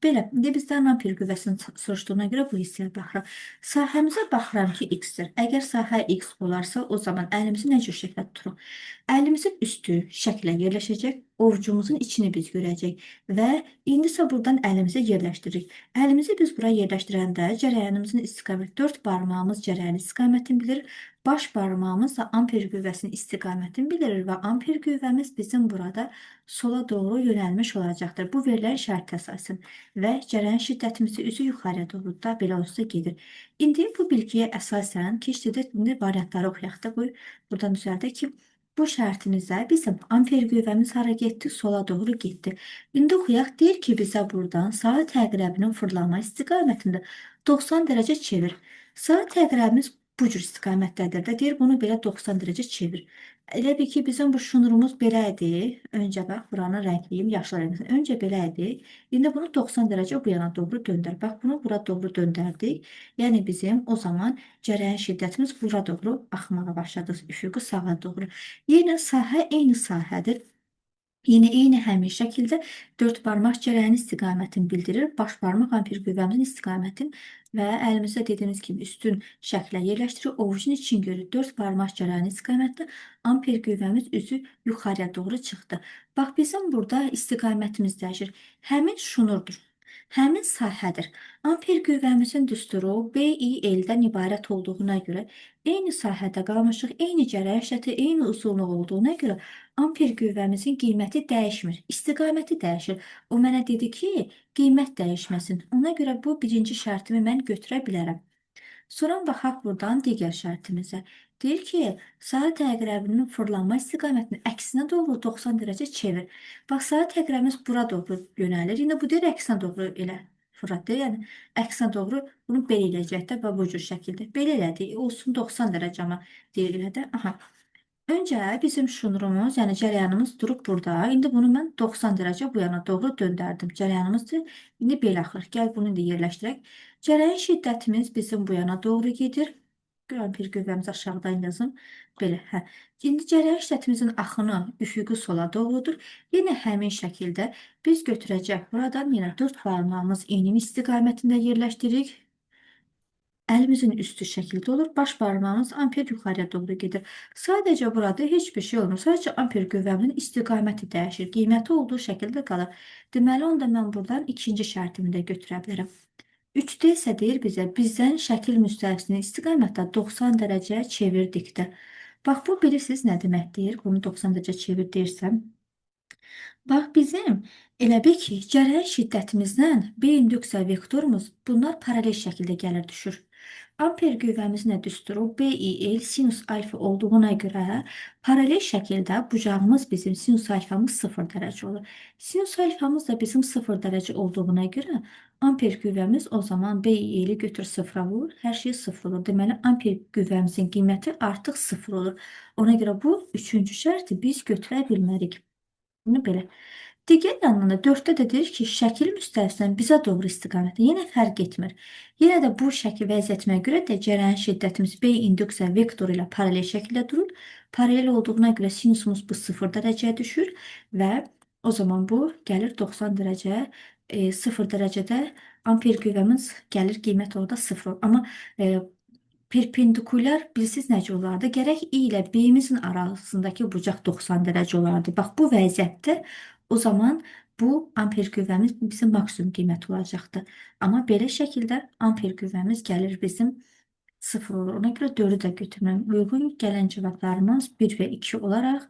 Belə, indi bizdən amper qüvvəsini soruşduğuna görə bu hissəyə baxıram. Sahəmizə baxıram ki, x-dir. Əgər sahə x olarsa, o zaman əlimizi nə cür şəklə tuturuq? Əlimizin üstü şəklə yerləşəcək, ovcumuzun içini biz görəcək və indi isə buradan əlimizi yerləşdiririk. Əlimizi biz bura yerləşdirəndə cərəyanımızın istiqaməti, 4 barmağımız cərəyan istiqamətini bilir, baş barmağımız da amper qüvvəsinin istiqamətini bildirir və amper qüvvəmiz bizim burada sola doğru yönəlmiş olacaqdır. Bu verilən şərt əsasən və cərəyan şiddətimizi üzü yuxarıya doğru da belə olsa gedir. İndi bu bilgiyə əsasən keçdik, indi variantları oxuyaq da. Bu, buradan düzəldək ki, bu şərtimizdə bizim amper qüvvəmiz hara getdi? Sola doğru getdi. İndi oxuyaq, deyir ki, bizə buradan saat əqrəbinin fırlanma istiqamətində 90 dərəcə çevir. Saat əqrəbimiz bu cür istiqamətdədir də. Deyir, bunu belə 90 dərəcə çevir. Elə bil ki, bizim bu şnurumuz belə idi. Öncə bax, buranı rəngliyim, yaşıl rəngliyim. Öncə belə idi. İndi bunu 90 dərəcə bu yana doğru döndər. Bax, bunu bura doğru döndərdik. Yəni, bizim o zaman cərəyan şiddətimiz bura doğru axmağa başladı. Üfüqü sağa doğru. Yenə sahə eyni sahədir. Yenə eyni həmin şəkildə 4 barmaq cərəyan istiqamətini bildirir. Baş barmaq amper qüvvəmizin istiqamətini və əlimizdə dediyimiz kimi üstün şəklə yerləşdirir. Ovucun için görür. 4 barmaq cərəyan istiqamətdə amper qüvvəmiz üzü yuxarıya doğru çıxdı. Bax, bizim burada istiqamətimiz dəyişir. Həmin şnurdur. Həmin sahədir. Amper qüvvəmizin düsturu BIL-dən ibarət olduğuna görə eyni sahədə qalmışıq, eyni cərəyan şiddəti, eyni uzunluq olduğuna görə amper qüvvəmizin qiyməti dəyişmir, istiqaməti dəyişir. O mənə dedi ki, qiymət dəyişməsin. Ona görə bu birinci şərtimi mən götürə bilərəm. Sonra baxaq buradan digər şərtimizə. Deyir ki, saat əqrəbinin fırlanma istiqamətini əksinə doğru 90 dərəcə çevir. Bax, saat əqrəbimiz bura doğru yönəlir. İndi bu deyir, əksinə doğru elə fırlatdı. Yəni, əksinə doğru bunu belə eləyəcək də və bu cür şəkildə. Belə elədi. Olsun 90 dərəcə amma deyir elə də. Aha. Öncə bizim şnurumuz, yəni cərəyanımız durub burada. İndi bunu mən 90 dərəcə bu yana doğru döndərdim. Cərəyanımız indi belə axır. Gəl bunu indi yerləşdirək. Cərəyan şiddətimiz bizim bu yana doğru gedir. Amper qüvvəmizi aşağıdan yazım. Belə, hə. İndi cərəyan şiddətimizin axını üfüqü sola doğrudur. Yenə həmin şəkildə biz götürəcək buradan yenə 4 barmağımız eyni istiqamətində yerləşdiririk. Əlimizin üstü şəkildə olur. Baş barmağımız amper yuxarıya doğru gedir. Sadəcə burada heç bir şey olmur. Sadəcə amper qüvvəminin istiqaməti dəyişir. Qiyməti olduğu şəkildə qalır. Deməli, onda mən buradan ikinci şərtimi də götürə bilərəm. 3D isə deyir bizə, bizdən şəkil müstəvisini istiqamətdə 90 dərəcə çevirdikdə. Bax, bu bilirsiniz nə deməkdir? Bunu 90 dərəcə çevir deyirsəm. Bax, bizim elə bil ki, cərəyan şiddətimizlə B induksiya vektorumuz bunlar paralel şəkildə gəlir düşür. Amper qüvvəmiz nə düsturu? BIL sinus alfa olduğuna görə paralel şəkildə bucağımız bizim sinus alfamız 0 dərəcə olur. Sinus alfamız da bizim 0 dərəcə olduğuna görə amper qüvvəmiz o zaman BIL-i götür 0-a vur, hər şey 0 olur. Deməli, amper qüvvəmizin qiyməti artıq 0 olur. Ona görə bu üçüncü şərti biz götürə bilmərik. Bunu belə. Digər yandan da 4-də də deyir ki, şəkil müstəvisindən bizə doğru istiqamətdə yenə fərq etmir. Yenə də bu şəkil vəziyyətinə görə də cərəyan şiddətimiz B induksiya vektoru ilə paralel şəkildə durur. Paralel olduğuna görə sinusumuz bu 0 dərəcəyə düşür və o zaman bu gəlir 90 dərəcə, 0 dərəcədə amper qüvvəmiz gəlir qiymət orada 0 olur. Amma perpendikulyar bilirsiniz necə olardı? Gərək I ilə B-imizin arasındakı bucaq 90 dərəcə olardı. Bax, bu vəziyyətdə o zaman bu amper qüvvəmiz bizim maksimum qiymət olacaqdı. Amma belə şəkildə amper qüvvəmiz gəlir bizim 0 olur. Ona görə 4-ü də götürməm. Uyğun gələn cavablarımız 1 və 2 olaraq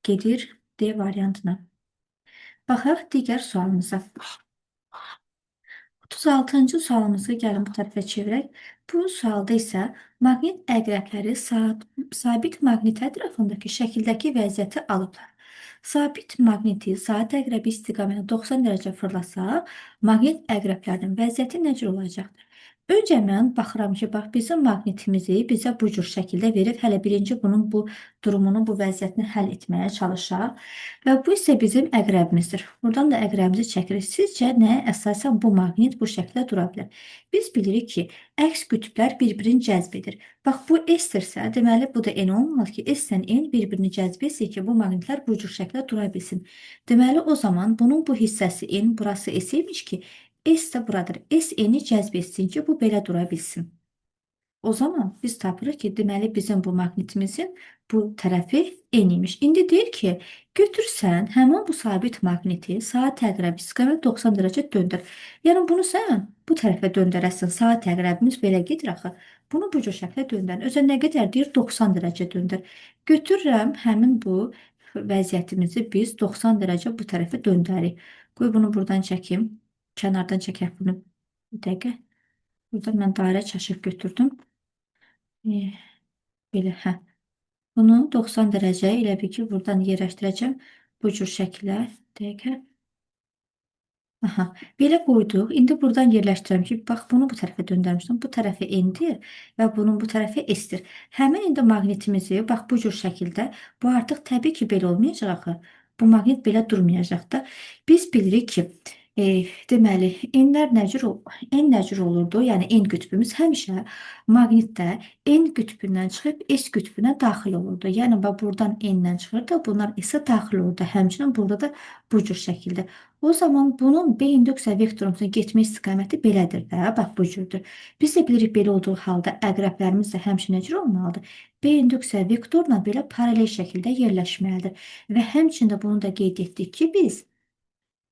gedir D variantına. Baxaq digər sualımıza. 36-cı sualımızı gəlin bu tərəfə çevirək. Bu sualda isə maqnit əqrəbləri sabit maqnit ətrafındakı şəkildəki vəziyyəti alıblar. Sabit maqniti saat əqrəbi istiqamətində 90 dərəcə fırlasaq, maqnit əqrəblərinin vəziyyəti nə cür olacaqdır? Öncə mən baxıram ki, bax bizim maqnitimizi bizə bu cür şəkildə verib. Hələ birinci bunun bu durumunu, bu vəziyyətini həll etməyə çalışaq. Və bu isə bizim əqrəbimizdir. Buradan da əqrəbimizi çəkirik. Sizcə nəyə əsasən bu maqnit bu şəkildə dura bilər? Biz bilirik ki, əks qütblər bir-birini cəzb edir. Bax, bu S-dirsə, deməli bu da N olmalı ki, S ilə N bir-birini cəzb etsin ki, bu maqnitlər bu cür şəkildə dura bilsin. Deməli, o zaman bunun bu hissəsi N, burası S imiş ki, S də buradır. S N-i cəzb etsin ki, bu belə dura bilsin. O zaman biz tapırıq ki, deməli bizim bu maqnitimizin bu tərəfi N imiş. İndi deyir ki, götürsən həmin bu sabit maqniti saat əqrəbi istiqamətə 90 dərəcə döndür. Yəni bunu sən bu tərəfə döndərəsən. Saat əqrəbimiz belə gedir axı. Bunu bu cür şəkildə döndər. Özə nə qədər deyir? 90 dərəcə döndür. Götürürəm həmin bu vəziyyətimizi biz 90 dərəcə bu tərəfə döndərik. Qoy bunu buradan çəkim. Kənardan çəkək bunu. Bir dəqiqə. Burada mən dairə çaşıb götürdüm. Belə, hə. Bunu 90 dərəcə elə bil ki, buradan yerləşdirəcəm. Bu cür şəklə. Dəqiqə. Aha, belə qoyduq. İndi buradan yerləşdirəm ki, bax bunu bu tərəfə döndərmişdim. Bu tərəfi N-dir və bunun bu tərəfi S-dir. Həmin indi maqnitimizi bax bu cür şəkildə, bu artıq təbii ki, belə olmayacaq axı. Bu maqnit belə durmayacaq da. Biz bilirik ki, deməli, N-lər nə cür, N nə cür olurdu? Yəni N qütbümüz həmişə maqnitdə N qütbündən çıxıb S qütbünə daxil olurdu. Yəni bax buradan N-dən çıxırdı, bunlar S-ə daxil olurdu. Həmçinin burada da bu cür şəkildə. O zaman bunun B induksiya vektorumuzun getmə istiqaməti belədir də, bax bu cürdür. Biz də bilirik belə olduğu halda əqrəblərimiz də həmişə nə cür olmalıdır? B induksiya vektorla belə paralel şəkildə yerləşməlidir. Və həmçinin də bunu da qeyd etdik ki, biz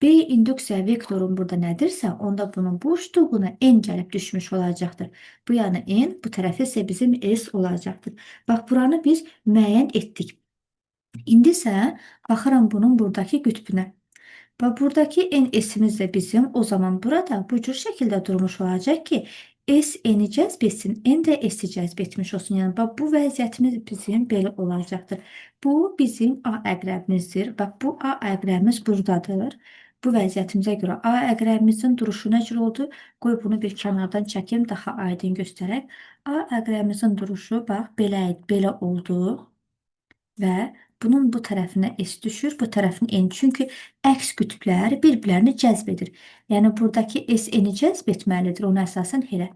B induksiya vektorun burada nədirsə, onda bunun bu uçluğuna N gəlib düşmüş olacaqdır. Bu yəni N, bu tərəfi isə bizim S olacaqdır. Bax, buranı biz müəyyən etdik. İndi isə baxıram bunun buradakı qütbünə. Bax, buradakı N S-imiz də bizim o zaman burada bu cür şəkildə durmuş olacaq ki, S N-i cəzb etsin, N də S-i cəzb etmiş olsun. Yəni, bax, bu vəziyyətimiz bizim belə olacaqdır. Bu bizim A əqrəbimizdir. Bax, bu A əqrəbimiz buradadır. Bu vəziyyətimizə görə A əqrəbimizin duruşu nə cür oldu? Qoy bunu bir kənardan çəkim, daha aydın göstərək. A əqrəbimizin duruşu, bax, belə, belə oldu və bunun bu tərəfinə S düşür, bu tərəfinə N. Çünki əks qütblər bir-birlərini cəzb edir. Yəni, buradakı S N-i cəzb etməlidir, ona əsasən elə.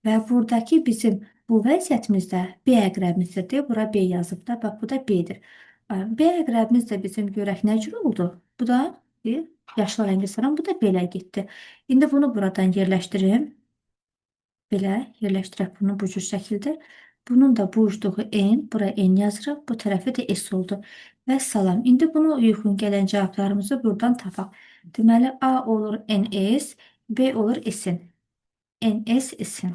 Və buradakı bizim bu vəziyyətimizdə B əqrəbimizdir deyə bura B yazıb da, bax, bu da B-dir. B əqrəbimiz də bizim görək nə cür oldu? Bu da bir yaşıl rəngli saram, bu da belə getdi. İndi bunu buradan yerləşdirim. Belə yerləşdirək bunu bu cür şəkildə. Bunun da bu ucluğu N, bura N yazırıq. Bu tərəfi də S oldu. Və salam. İndi bunu uyğun gələn cavablarımızı buradan tapaq. Deməli, A olur NS, B olur SN. NS, SN.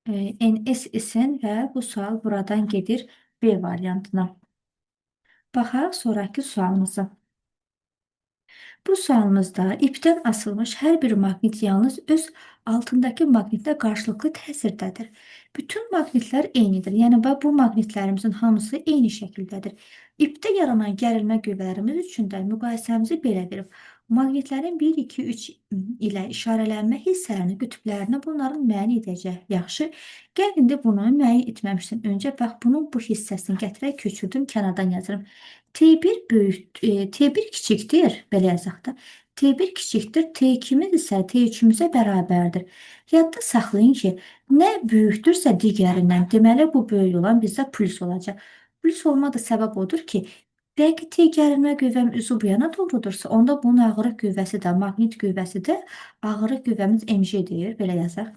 NS, SN və bu sual buradan gedir B variantına. Baxaq sonrakı sualımıza. Bu sualımızda ipdən asılmış hər bir maqnit yalnız öz altındakı maqnitlə qarşılıqlı təsirdədir. Bütün maqnitlər eynidir. Yəni bu maqnitlərimizin hamısı eyni şəkildədir. İpdə yaranan gərilmə qüvvələrimiz üçün də müqayisəmizi belə verib. Maqnitlərin 1, 2, 3 ilə işarələnmə hissələrini, qütblərini bunların müəyyən edəcək. Yaxşı. Gəl indi bunu müəyyən etməmişdən öncə bax bunun bu hissəsini gətirək köçürdüm, kənardan yazıram. T1 böyük, T1 kiçikdir, belə yazaq da. T1 kiçikdir, T2-miz isə T3-ümüzə bərabərdir. Yadda saxlayın ki, nə böyükdürsə digərindən, deməli bu böyük olan bizdə plus olacaq. Plus olma da səbəb odur ki, dəqiq T gərilmə qüvvəm üzü bu yana doğrudursa, onda bunun ağırlıq qüvvəsi də, maqnit qüvvəsi də ağırlıq qüvvəmiz mg-dir, belə yazaq.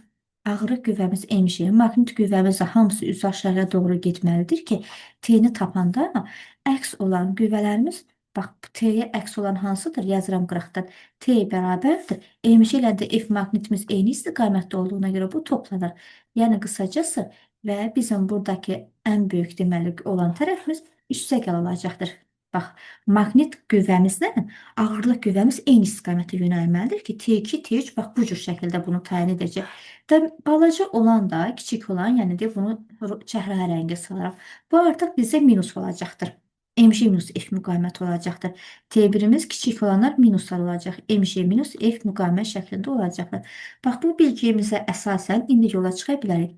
Ağırlıq qüvvəmiz mg, maqnit qüvvəmiz də hamısı üzü aşağıya doğru getməlidir ki, T-ni tapanda əks olan qüvvələrimiz, bax T-yə əks olan hansıdır? Yazıram qıraqdan. T bərabərdir. mg ilə də F maqnitimiz eyni istiqamətdə olduğuna görə bu toplanır. Yəni qısacası və bizim buradakı ən böyük deməli olan tərəfimiz üstəgəl olacaqdır. Bax, maqnit qüvvəmizlə ağırlıq qüvvəmiz eyni istiqamətə yönəlməlidir ki, T2, T3 bax bu cür şəkildə bunu təyin edəcək. Və balaca olan da, kiçik olan, yəni də bunu çəhrayı rəngə salaram. Bu artıq bizə minus olacaqdır. mg minus F müqavimət olacaqdır. T1-imiz kiçik olanlar minuslar olacaq. mg minus F müqavimət şəklində olacaqdır. Bax, bu bilgimizə əsasən indi yola çıxa bilərik.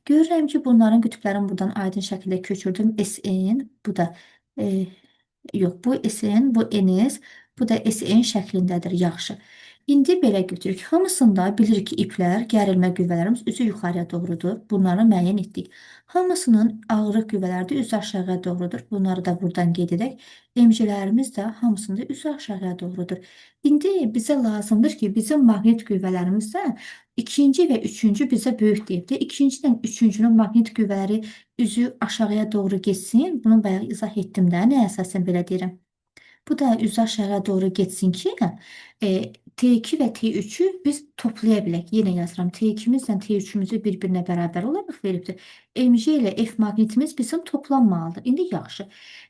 Görürəm ki, bunların qütblərini buradan aydın şəkildə köçürdüm. SN, bu da yox, bu SN, bu NS, bu da SN şəklindədir. Yaxşı. İndi belə götürürük. Hamısında bilirik ki, iplər, gərilmə qüvvələrimiz üzü yuxarıya doğrudur. Bunları müəyyən etdik. Hamısının ağırlıq qüvvələri də üzü aşağıya doğrudur. Bunları da buradan qeyd edək. MG-lərimiz də hamısında üzü aşağıya doğrudur. İndi bizə lazımdır ki, bizim maqnit qüvvələrimizdə ikinci və üçüncü bizə böyük deyib də. İkinci ilə üçüncünün maqnit qüvvələri üzü aşağıya doğru getsin. Bunu bayaq izah etdim də. Nə əsasən belə deyirəm? Bu da üzü aşağıya doğru getsin ki, T2 və T3-ü biz toplaya bilək. Yenə yazıram. T2-mizlə T3-ümüzü bir-birinə bərabər olaraq veribdir. mg ilə F maqnitimiz bizim toplanmalıdır. İndi yaxşı.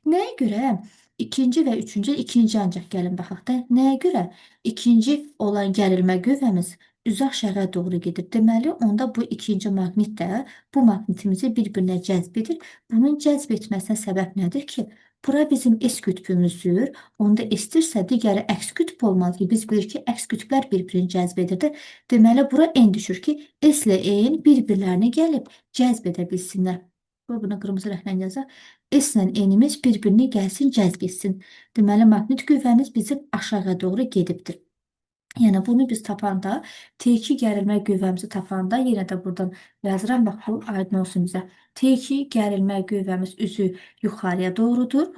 Nəyə görə ikinci və üçüncü, ikinci ancaq gəlin baxaq da. Nəyə görə ikinci olan gərilmə qüvvəmiz üzü aşağıya doğru gedir. Deməli, onda bu ikinci maqnit də bu maqnitimizi bir-birinə cəzb edir. Bunun cəzb etməsinə səbəb nədir ki? Bura bizim S qütbümüzdür. Onda S-dirsə, digəri əks qütb olmalıdır ki, biz bilirik ki, əks qütblər bir-birini cəzb edir. Deməli, bura N düşür ki, S ilə N bir-birlərinə gəlib cəzb edə bilsinlər. Bunu qırmızı rənglə yazaq. S ilə N-imiz bir-birini gəlsin, cəzb etsin. Deməli, maqnit qüvvəmiz bizim aşağıya doğru gedibdir. Yəni bunu biz tapanda, T2 gərilmə qüvvəmizi tapanda, yenə də buradan yazıram, bax bu aydın olsun bizə. T2 gərilmə qüvvəmiz üzü yuxarıya doğrudur.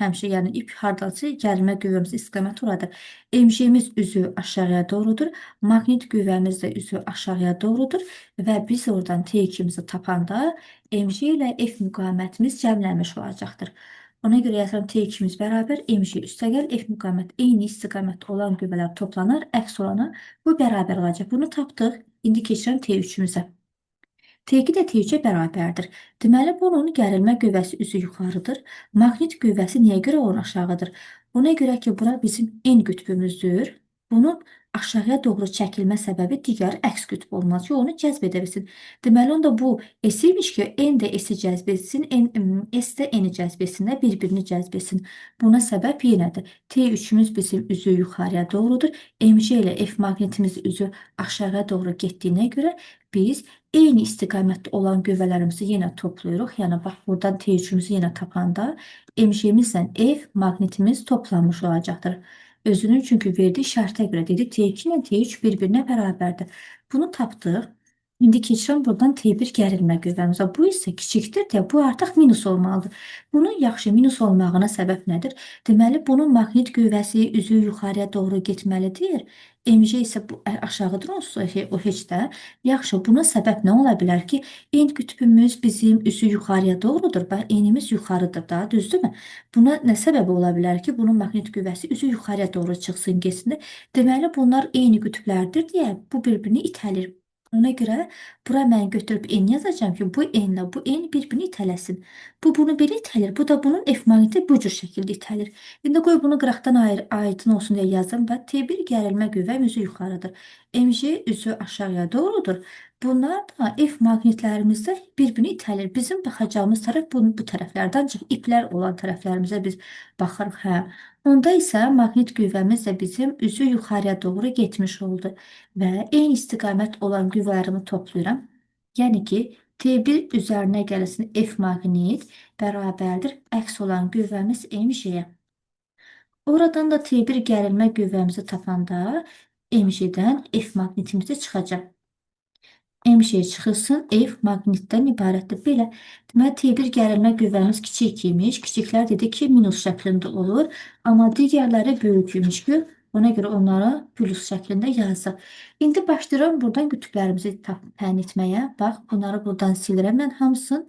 Həmişə, yəni ip hardansa gərilmə qüvvəmiz istiqaməti oradır. MG-miz üzü aşağıya doğrudur. Maqnit qüvvəmiz də üzü aşağıya doğrudur. Və biz oradan T2-mizi tapanda MG ilə F müqavimətimiz cəmlənmiş olacaqdır. Ona görə yazıram T2-miz bərabər MG üstəgəl F müqavimət eyni istiqamətdə olan qüvvələr toplanır, əks olana bu bərabər olacaq. Bunu tapdıq. İndi keçirəm T3-ümüzə. T2 də T3-ə bərabərdir. Deməli, bunun gərilmə qüvvəsi üzü yuxarıdır. Maqnit qüvvəsi niyə görə onun aşağıdır? Ona görə ki, bura bizim N qütbümüzdür. Bunun aşağıya doğru çəkilmə səbəbi digər əks qütb olmaz ki, onu cəzb edə bilsin. Deməli, onda bu S imiş ki, N də S-i cəzb etsin, S də N-i cəzb etsin də, bir-birini cəzb etsin. Buna səbəb yenədir. T3-ümüz bizim üzü yuxarıya doğrudur. MG ilə F maqnitimiz üzü aşağıya doğru getdiyinə görə biz eyni istiqamətdə olan qüvvələrimizi yenə toplayırıq. Yəni, bax, buradan T3-ümüzü yenə tapanda MG-imizlə F maqnitimiz toplanmış olacaqdır. Özünün çünki verdiyi şərtə görə dedi T2 ilə T3 bir-birinə bərabərdir. Bunu tapdıq. İndi keçirəm buradan T1 gərilmə qüvvəmizə. Bu isə kiçikdir deyə bu artıq minus olmalıdır. Bunun yaxşı minus olmağına səbəb nədir? Deməli, bunun maqnit qüvvəsi üzü yuxarıya doğru getməlidir. MG isə bu aşağıdır onsuz o heç də. Yaxşı, buna səbəb nə ola bilər ki, N qütbümüz bizim üzü yuxarıya doğrudur. Bax, N-imiz yuxarıdır da, düzdürmü? Buna nə səbəb ola bilər ki, bunun maqnit qüvvəsi üzü yuxarıya doğru çıxsın, getsin də. Deməli, bunlar eyni qütblərdir deyə bu bir-birini itəlir. Ona görə bura mən götürüb N yazacağam ki, bu N ilə bu N bir-birini itələsin. Bu bunu belə itəlir. Bu da bunun F maqniti bu cür şəkildə itəlir. İndi qoy bunu qıraqdan aydın olsun deyə yazım və T1 gərilmə qüvvəm üzü yuxarıdır. MG üzü aşağıya doğrudur. Bunlar da F maqnitlərimizdə bir-birini itəlir. Bizim baxacağımız tərəf bu tərəflərdən, ancaq iplər olan tərəflərimizə biz baxırıq. Hə. Onda isə maqnit qüvvəmiz də bizim üzü yuxarıya doğru getmiş oldu. Və eyni istiqamət olan qüvvələrimi toplayıram. Yəni ki, T1 üzərinə gəlsin F maqnit bərabərdir əks olan qüvvəmiz MG-yə. Oradan da T1 gərilmə qüvvəmizi tapanda MG-dən F maqnitimizi çıxacaq. MG çıxılsın, F maqnitdən ibarətdir. Belə, deməli T1 gərilmə qüvvəmiz kiçik imiş. Kiçiklər dedi ki, minus şəklində olur. Amma digərləri böyük imiş ki, ona görə onları plus şəklində yazdıq. İndi başlayıram buradan qütblərimizi təyin etməyə. Bax, bunları buradan silirəm mən hamısını.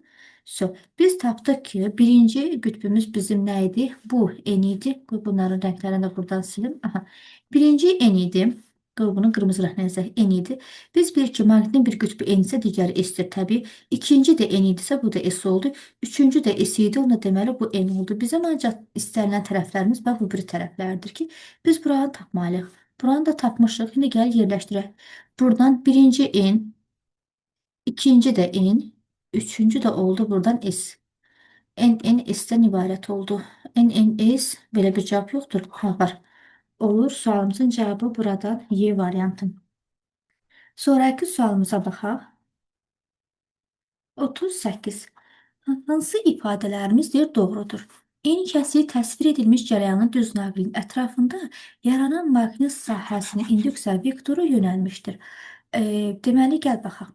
So, biz tapdıq ki, birinci qütbümüz bizim nə idi? Bu N idi. Qoy bunların rənglərini də buradan silim. Aha. Birinci N idi. Qoy bunu qırmızı rənglə yazaq. N idi. Biz bilirik ki, maqnitin bir qütbü N isə digəri S-dir təbii. İkinci də N idisə bu da S oldu. Üçüncü də S idi. Onda deməli bu N oldu. Bizim ancaq istənilən tərəflərimiz bax bu biri tərəflərdir ki, biz buranı tapmalıyıq. Buranı da tapmışıq. İndi gəl yerləşdirək. Buradan birinci N, ikinci də N, üçüncü də oldu buradan S. N, N, S-dən ibarət oldu. N, N, S belə bir cavab yoxdur. Ha, var. Olur. Sualımızın cavabı buradan Y variantı. Sonraki sualımıza baxaq. 38. Hansı ifadələrimiz deyir doğrudur? Eyni kəsiyi təsvir edilmiş cərəyanın düz naqilin ətrafında yaranan maqnit sahəsinin induksiya vektoru yönəlmişdir. Deməli, gəl baxaq.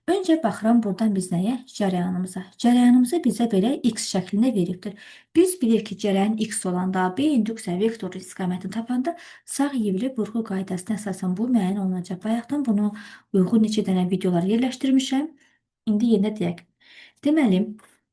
Öncə baxıram buradan biz nəyə? Cərəyanımıza. Cərəyanımızı bizə belə X şəklində veribdir. Biz bilirik ki, cərəyan X olanda B induksiya vektoru istiqamətini tapanda sağ yivli burğu qaydasına əsasən bu müəyyən olunacaq. Bayaqdan bunu uyğun neçə dənə videolar yerləşdirmişəm. İndi yenə deyək. Deməli,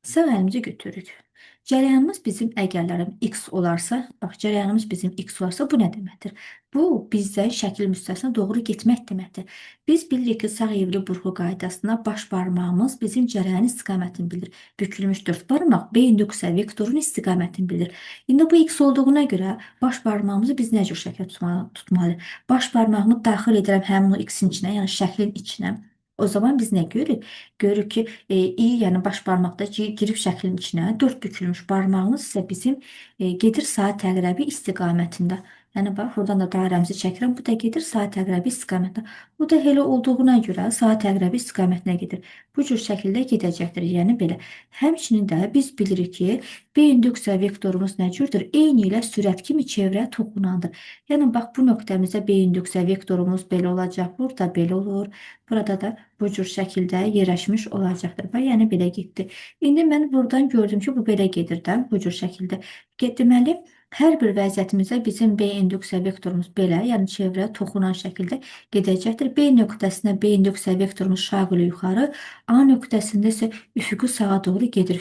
sağ əlimizi götürürük. Cərəyanımız bizim əgərlərim X olarsa, bax cərəyanımız bizim X olarsa bu nə deməkdir? Bu bizdən şəkil müstəsna doğru getmək deməkdir. Biz bilirik ki, sağ yivli burğu qaydasına baş barmağımız bizim cərəyan istiqamətini bildirir. Bükülmüş dörd barmaq B induksiya vektorunun istiqamətini bildirir. İndi bu X olduğuna görə baş barmağımızı biz nə cür şəkildə tutmalıyıq? Baş barmağımı daxil edirəm həmin o X-in içinə, yəni şəklin içinə. O zaman biz nə görürük? Görürük ki, i, yəni baş barmaqda girib şəklin içinə, dörd bükülmüş barmağımız isə bizim gedir saat əqrəbi istiqamətində. Yəni bax, buradan da dairəmizi çəkirəm. Bu da gedir saat əqrəbi istiqamətində. Bu da elə olduğuna görə saat əqrəbi istiqamətinə gedir. Bu cür şəkildə gedəcəkdir. Yəni belə. Həmçinin də biz bilirik ki, B induksiya vektorumuz nə cürdür? Eyni ilə sürət kimi çevrəyə toxunandır. Yəni bax, bu nöqtəmizdə B induksiya vektorumuz belə olacaq. Burada belə olur. Burada da bu cür şəkildə yerləşmiş olacaqdır. Və yəni belə getdi. İndi mən buradan gördüm ki, bu belə gedir də, bu cür şəkildə. Deməli, hər bir vəziyyətimizdə bizim B induksiya vektorumuz belə, yəni çevrəyə toxunan şəkildə gedəcəkdir. B nöqtəsinə B induksiya vektorumuz şaquli yuxarı, A nöqtəsində isə üfüqü sağa doğru gedir.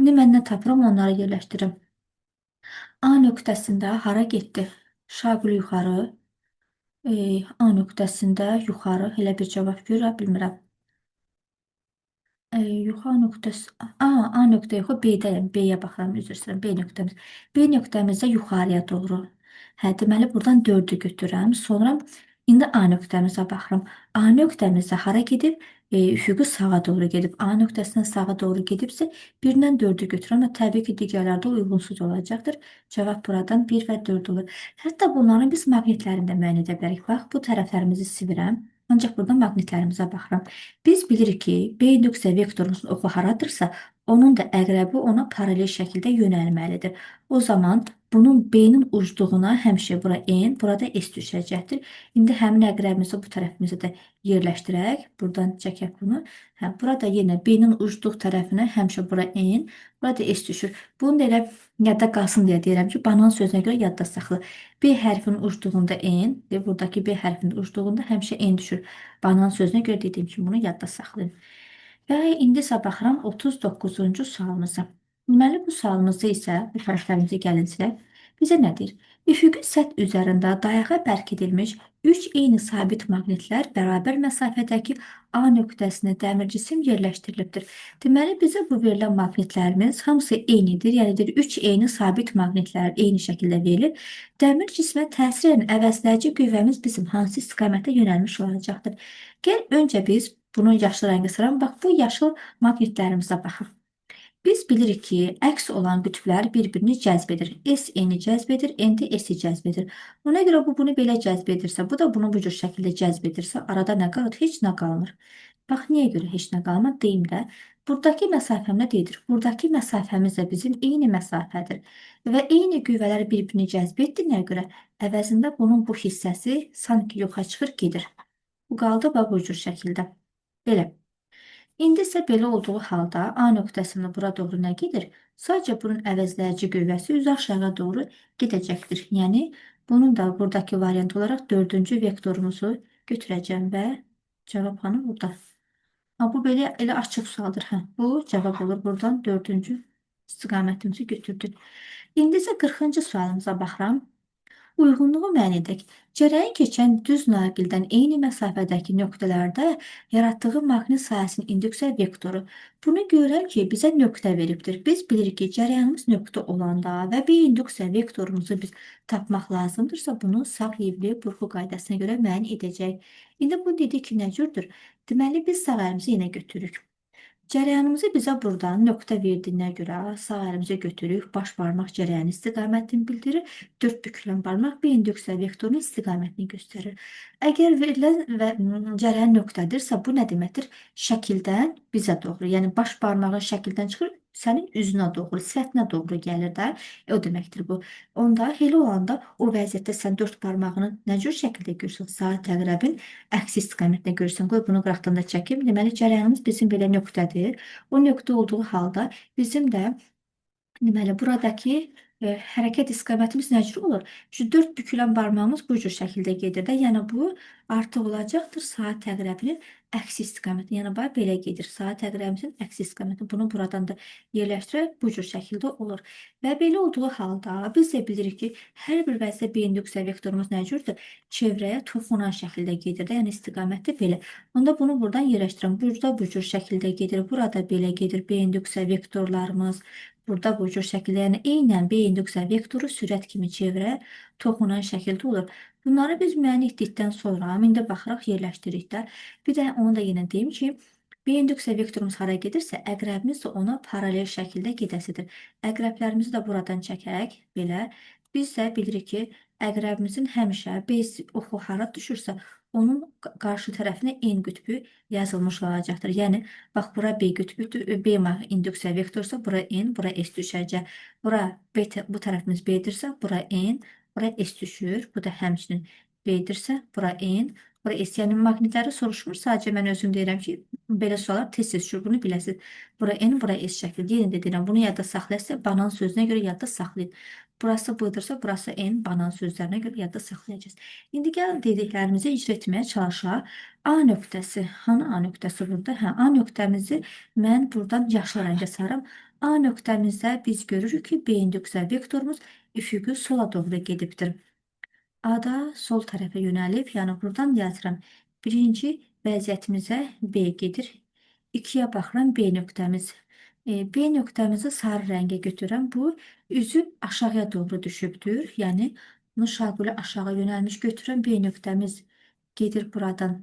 İndi mən nə tapıram, onları yerləşdirirəm. A nöqtəsində hara getdi? Şaquli yuxarı. A nöqtəsində yuxarı. Elə bir cavab görə bilmirəm. Yuxarı nöqtəsi. A nöqtə yox, B-dəyəm. B-yə baxıram, üzr istəyirəm. B nöqtəmiz. B nöqtəmizdə yuxarıya doğru. Hə, deməli, buradan 4-ü götürürəm. Sonra indi A nöqtəmizə baxıram. A nöqtəmizdə hara gedib? Üfüqü sağa doğru gedib. A nöqtəsindən sağa doğru gedibsə, 1-dən 4-ü götürürəm və təbii ki, digərləri də uyğunsuz olacaqdır. Cavab buradan 1 və 4 olur. Hətta bunların biz maqnitlərini də müəyyən edə bilərik. Bax, bu tərəflərimizi sivirəm. Ancaq burada maqnitlərimizə baxıram. Biz bilirik ki, B induksiya vektorumuzun oxu haradırsa, onun da əqrəbi ona paralel şəkildə yönəlməlidir. O zaman bunun B-nin ucluğuna həmişə bura N, burada S düşəcəkdir. İndi həmin əqrəbimizi bu tərəfimizə də yerləşdirək. Buradan çəkək bunu. Hə, burada yenə B-nin ucluq tərəfinə həmişə bura N, burada S düşür. Bunu da elə yadda qalsın deyə deyirəm ki, banan sözünə görə yadda saxla. B hərfinin ucluğunda N, buradakı B hərfinin ucluğunda həmişə N düşür. Banan sözünə görə dediyim kimi bunu yadda saxlayın. Və indi isə baxıram 39-cu sualımıza. Deməli, bu sualımızda isə bu hərflərimizi gəlin silək. Bizə nə deyir? Üfüqi səth üzərində dayağa bərkidilmiş 3 eyni sabit maqnitlər bərabər məsafədəki A nöqtəsinə dəmir cisim yerləşdirilibdir. Deməli, bizə bu verilən maqnitlərimiz hamısı eynidir. Yəni, deyir, 3 eyni sabit maqnitlər eyni şəkildə verilir. Dəmir cismə təsir edən əvəzləyici qüvvəmiz bizim hansı istiqamətə yönəlmiş olacaqdır? Gəl, öncə biz bunu yaşıl rəngə saram. Bax, bu yaşıl maqnitlərimizə baxaq. Biz bilirik ki, əks olan qütblər bir-birini cəzb edir. S N-i cəzb edir, N də S-i cəzb edir. Ona görə bu bunu belə cəzb edirsə, bu da bunu bu cür şəkildə cəzb edirsə, arada nə qalır? Heç nə qalmır. Bax, niyə görə heç nə qalmır? Deyim də. Buradakı məsafəm nə deyir? Buradakı məsafəmiz də bizim eyni məsafədir. Və eyni qüvvələr bir-birini cəzb etdiyinə görə əvəzində bunun bu hissəsi sanki yoxa çıxır, gedir. Bu qaldı bax bu cür şəkildə. Belə. İndi isə belə olduğu halda A nöqtəsində bura doğru nə gedir? Sadəcə bunun əvəzləyici qüvvəsi üzü aşağı doğru gedəcəkdir. Yəni, bunun da buradakı variant olaraq dördüncü vektorumuzu götürəcəm və cavab hanı burada. Ha, bu belə elə açıq sualdır. Hə, bu cavab olur. Buradan dördüncü istiqamətimizi götürdük. İndi isə 40-cı sualımıza baxıram. Uyğunluğu müəyyən edək. Cərəyan keçən düz naqildən eyni məsafədəki nöqtələrdə yaratdığı maqnit sahəsinin induksiya vektoru. Bunu görürəm ki, bizə nöqtə veribdir. Biz bilirik ki, cərəyanımız nöqtə olanda və bir induksiya vektorumuzu biz tapmaq lazımdırsa, bunu sağ yivli burğu qaydasına görə müəyyən edəcək. İndi bu dedik ki, nə cürdür? Deməli, biz sağ əlimizi yenə götürürük. Cərəyanımızı bizə buradan nöqtə verdiyinə görə sağ əlimizə götürürük. Baş barmaq cərəyanı istiqamətini bildirir. Dörd bükülən barmaq bir induksiya vektorunun istiqamətini göstərir. Əgər verilən və cərəyan nöqtədirsə, bu nə deməkdir? Şəkildən bizə doğru, yəni baş barmağın şəkildən çıxır, sənin üzünə doğru, sifətinə doğru gəlir də. O deməkdir bu. Onda elə olanda o vəziyyətdə sən dörd barmağını nə cür şəkildə görürsən? Saat əqrəbin əksi istiqamətinə görürsən. Qoy bunu qıraqdan da çəkim. Deməli, cərəyanımız bizim belə nöqtədir. O nöqtə olduğu halda bizim də deməli, buradakı hərəkət istiqamətimiz nə cür olur? Şu dörd bükülən barmağımız bu cür şəkildə gedir də. Yəni, bu artıq olacaqdır saat əqrəbinin əksi istiqaməti. Yəni, bax, belə gedir. Saat əqrəbimizin əksi istiqaməti. Bunu buradan da yerləşdirək, bu cür şəkildə olur. Və belə olduğu halda biz də bilirik ki, hər bir vəziyyətdə bir induksiya vektorumuz nə cürdür? Çevrəyə toxunan şəkildə gedir də. Yəni, istiqaməti belə. Onda bunu buradan yerləşdirəm. Burada bu cür şəkildə gedir. Burada belə gedir. B induksiya vektorlarımız. Burada bu cür şəkildə, yəni eynən B induksiya vektoru sürət kimi çevrəyə toxunan şəkildə olur. Bunları biz müəyyən etdikdən sonra indi baxırıq, yerləşdiririk də. Bir də onu da yenə deyim ki, B induksiya vektorumuz hara gedirsə, əqrəbimiz də ona paralel şəkildə gedəsidir. Əqrəblərimizi də buradan çəkək, belə. Biz də bilirik ki, əqrəbimizin həmişə B oxu hara düşürsə, onun qarşı tərəfinə N qütbü yazılmış olacaqdır. Yəni, bax, bura B qütbüdür, B induksiya vektorsa, bura N, bura S düşəcək. Bura B, bu tərəfimiz B-dirsə, bura N, bura S düşür. Bu da həmçinin B-dirsə, bura N, bura S. Yəni, maqnitləri soruşmur. Sadəcə mən özüm deyirəm ki, belə suallar tez-tez düşür, bunu biləsiniz. Bura N, bura S şəkildə. Yenə də deyirəm, bunu yadda saxlayırsa, banan sözünə görə yadda saxlayın. Burası B-dirsə, burası N, banan sözlərinə görə yadda saxlayacağız. İndi gəlin dediklərimizi icra etməyə çalışaq. A nöqtəsi, hanı A nöqtəsi burada? Hə, A nöqtəmizi mən buradan yaşıl rəngə sarım. A nöqtəmizdə biz görürük ki, B induksiya vektorumuz üfüqü sola doğru gedibdir. A da sol tərəfə yönəlib, yəni buradan yazıram. Birinci vəziyyətimizə B gedir. 2-yə baxıram, B nöqtəmiz. B nöqtəmizi sarı rəngə götürürəm. Bu, üzü aşağıya doğru düşübdür. Yəni, bunu şaquli aşağı yönəlmiş götürürəm. B nöqtəmiz gedir buradan.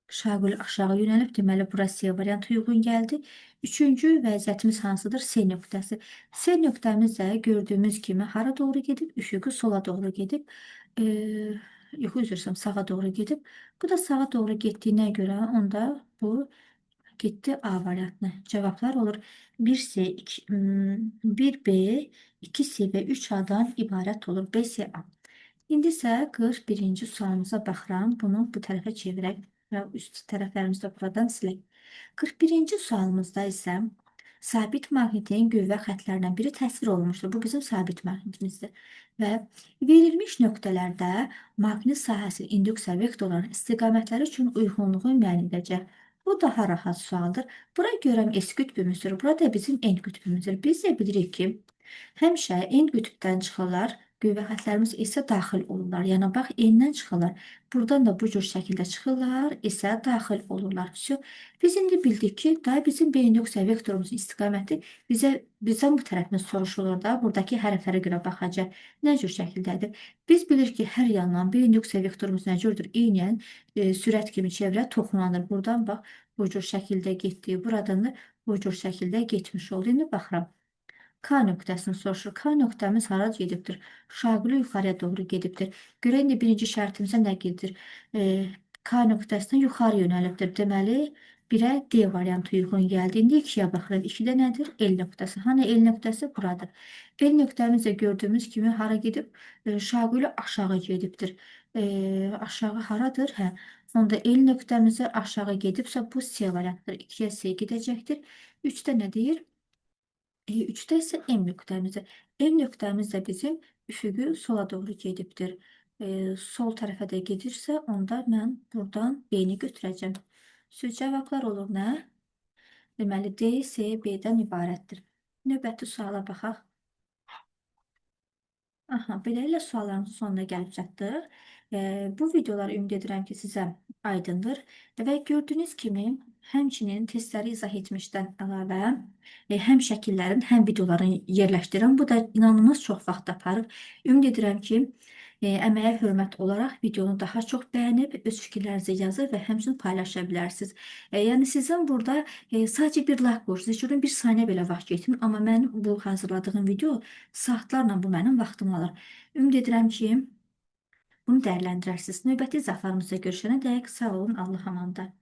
Şaquli aşağı yönəlib. Deməli, bura C variantı uyğun gəldi. Üçüncü vəziyyətimiz hansıdır? C nöqtəsi. C nöqtəmiz də gördüyümüz kimi hara doğru gedib? Üfüqü sola doğru gedib. Yox, üzr istəyirəm, sağa doğru gedib. Bu da sağa doğru getdiyinə görə onda bu getdi A variantına. Cavablar olur 1C, 2, 1B, 2C və 3A'dan ibarət olur. B, C, A. İndi isə 41-ci sualımıza baxıram. Bunu bu tərəfə çevirək və üst tərəflərimizi də buradan silək. 41-ci sualımızda isə sabit maqnitin qüvvə xətlərindən biri təsvir olunmuşdur. Bu bizim sabit maqnitimizdir. Və verilmiş nöqtələrdə maqnit sahəsinin induksiya vektorlarının istiqamətləri üçün uyğunluğu müəyyən edəcək. Bu daha rahat sualdır. Bura görəm S qütbümüzdür. Burada bizim N qütbümüzdür. Biz də bilirik ki, həmişə N qütbdən çıxanlar Qüvvə xətlərimiz S-ə daxil olurlar. Yəni bax, N-dən çıxırlar. Buradan da bu cür şəkildə çıxırlar, S-ə daxil olurlar. Vəsə. Biz indi bildik ki, daha bizim B induksiya vektorumuzun istiqaməti bizdən bu tərəfini soruşulur da. Buradakı hərflərə görə baxacaq. Nə cür şəkildədir? Biz bilirik ki, hər yandan B induksiya vektorumuz nə cürdür? Eynən sürət kimi çevrə toxunanır. Buradan bax, bu cür şəkildə getdi. Buradan da bu cür şəkildə getmiş oldu. İndi baxıram. K nöqtəsini soruşur. K nöqtəmiz hara gedibdir? Şaquli yuxarıya doğru gedibdir. Görək indi birinci şərtimizə nə gedir? K nöqtəsinə yuxarı yönəlibdir. Deməli, 1-ə D variantı uyğun gəldi. İndi 2-yə baxıram. 2-də nədir? L nöqtəsi. Hani L nöqtəsi? Buradır. L nöqtəmiz də gördüyümüz kimi hara gedib? Şaquli aşağı gedibdir. Aşağı haradır? Hə. Onda L nöqtəmizi aşağı gedibsə bu C variantıdır. 2-yə C gedəcəkdir. 3-də nə deyir? 3-də isə M nöqtəmizi. M nöqtəmiz də bizim üfüqü sola doğru gedibdir. Sol tərəfə də gedirsə, onda mən buradan B-ni götürəcəm. Söz cavablar olur nə? Deməli, D, C, B-dən ibarətdir. Növbəti suala baxaq. Aha, beləliklə sualların sonuna gəlib çatdıq. Bu videolar ümid edirəm ki, sizə aydındır. Və gördüyünüz kimi, həmçinin testləri izah etmişdən əlavə həm şəkillərin, həm videoların yerləşdirirəm. Bu da inanılmaz çox vaxt aparır. Ümid edirəm ki, əməyə hörmət olaraq videonu daha çox bəyənib, öz fikirlərinizi yazır və həmçinin paylaşa bilərsiniz. Yəni sizin burada sadəcə bir like qoyursunuz. Heç bir saniyə belə vaxt getmir. Amma mənim bu hazırladığım video saatlarla bu mənim vaxtımı alır. Ümid edirəm ki, bunu dəyərləndirərsiniz. Növbəti izahlarımızda görüşənə dək sağ olun, Allah amanda.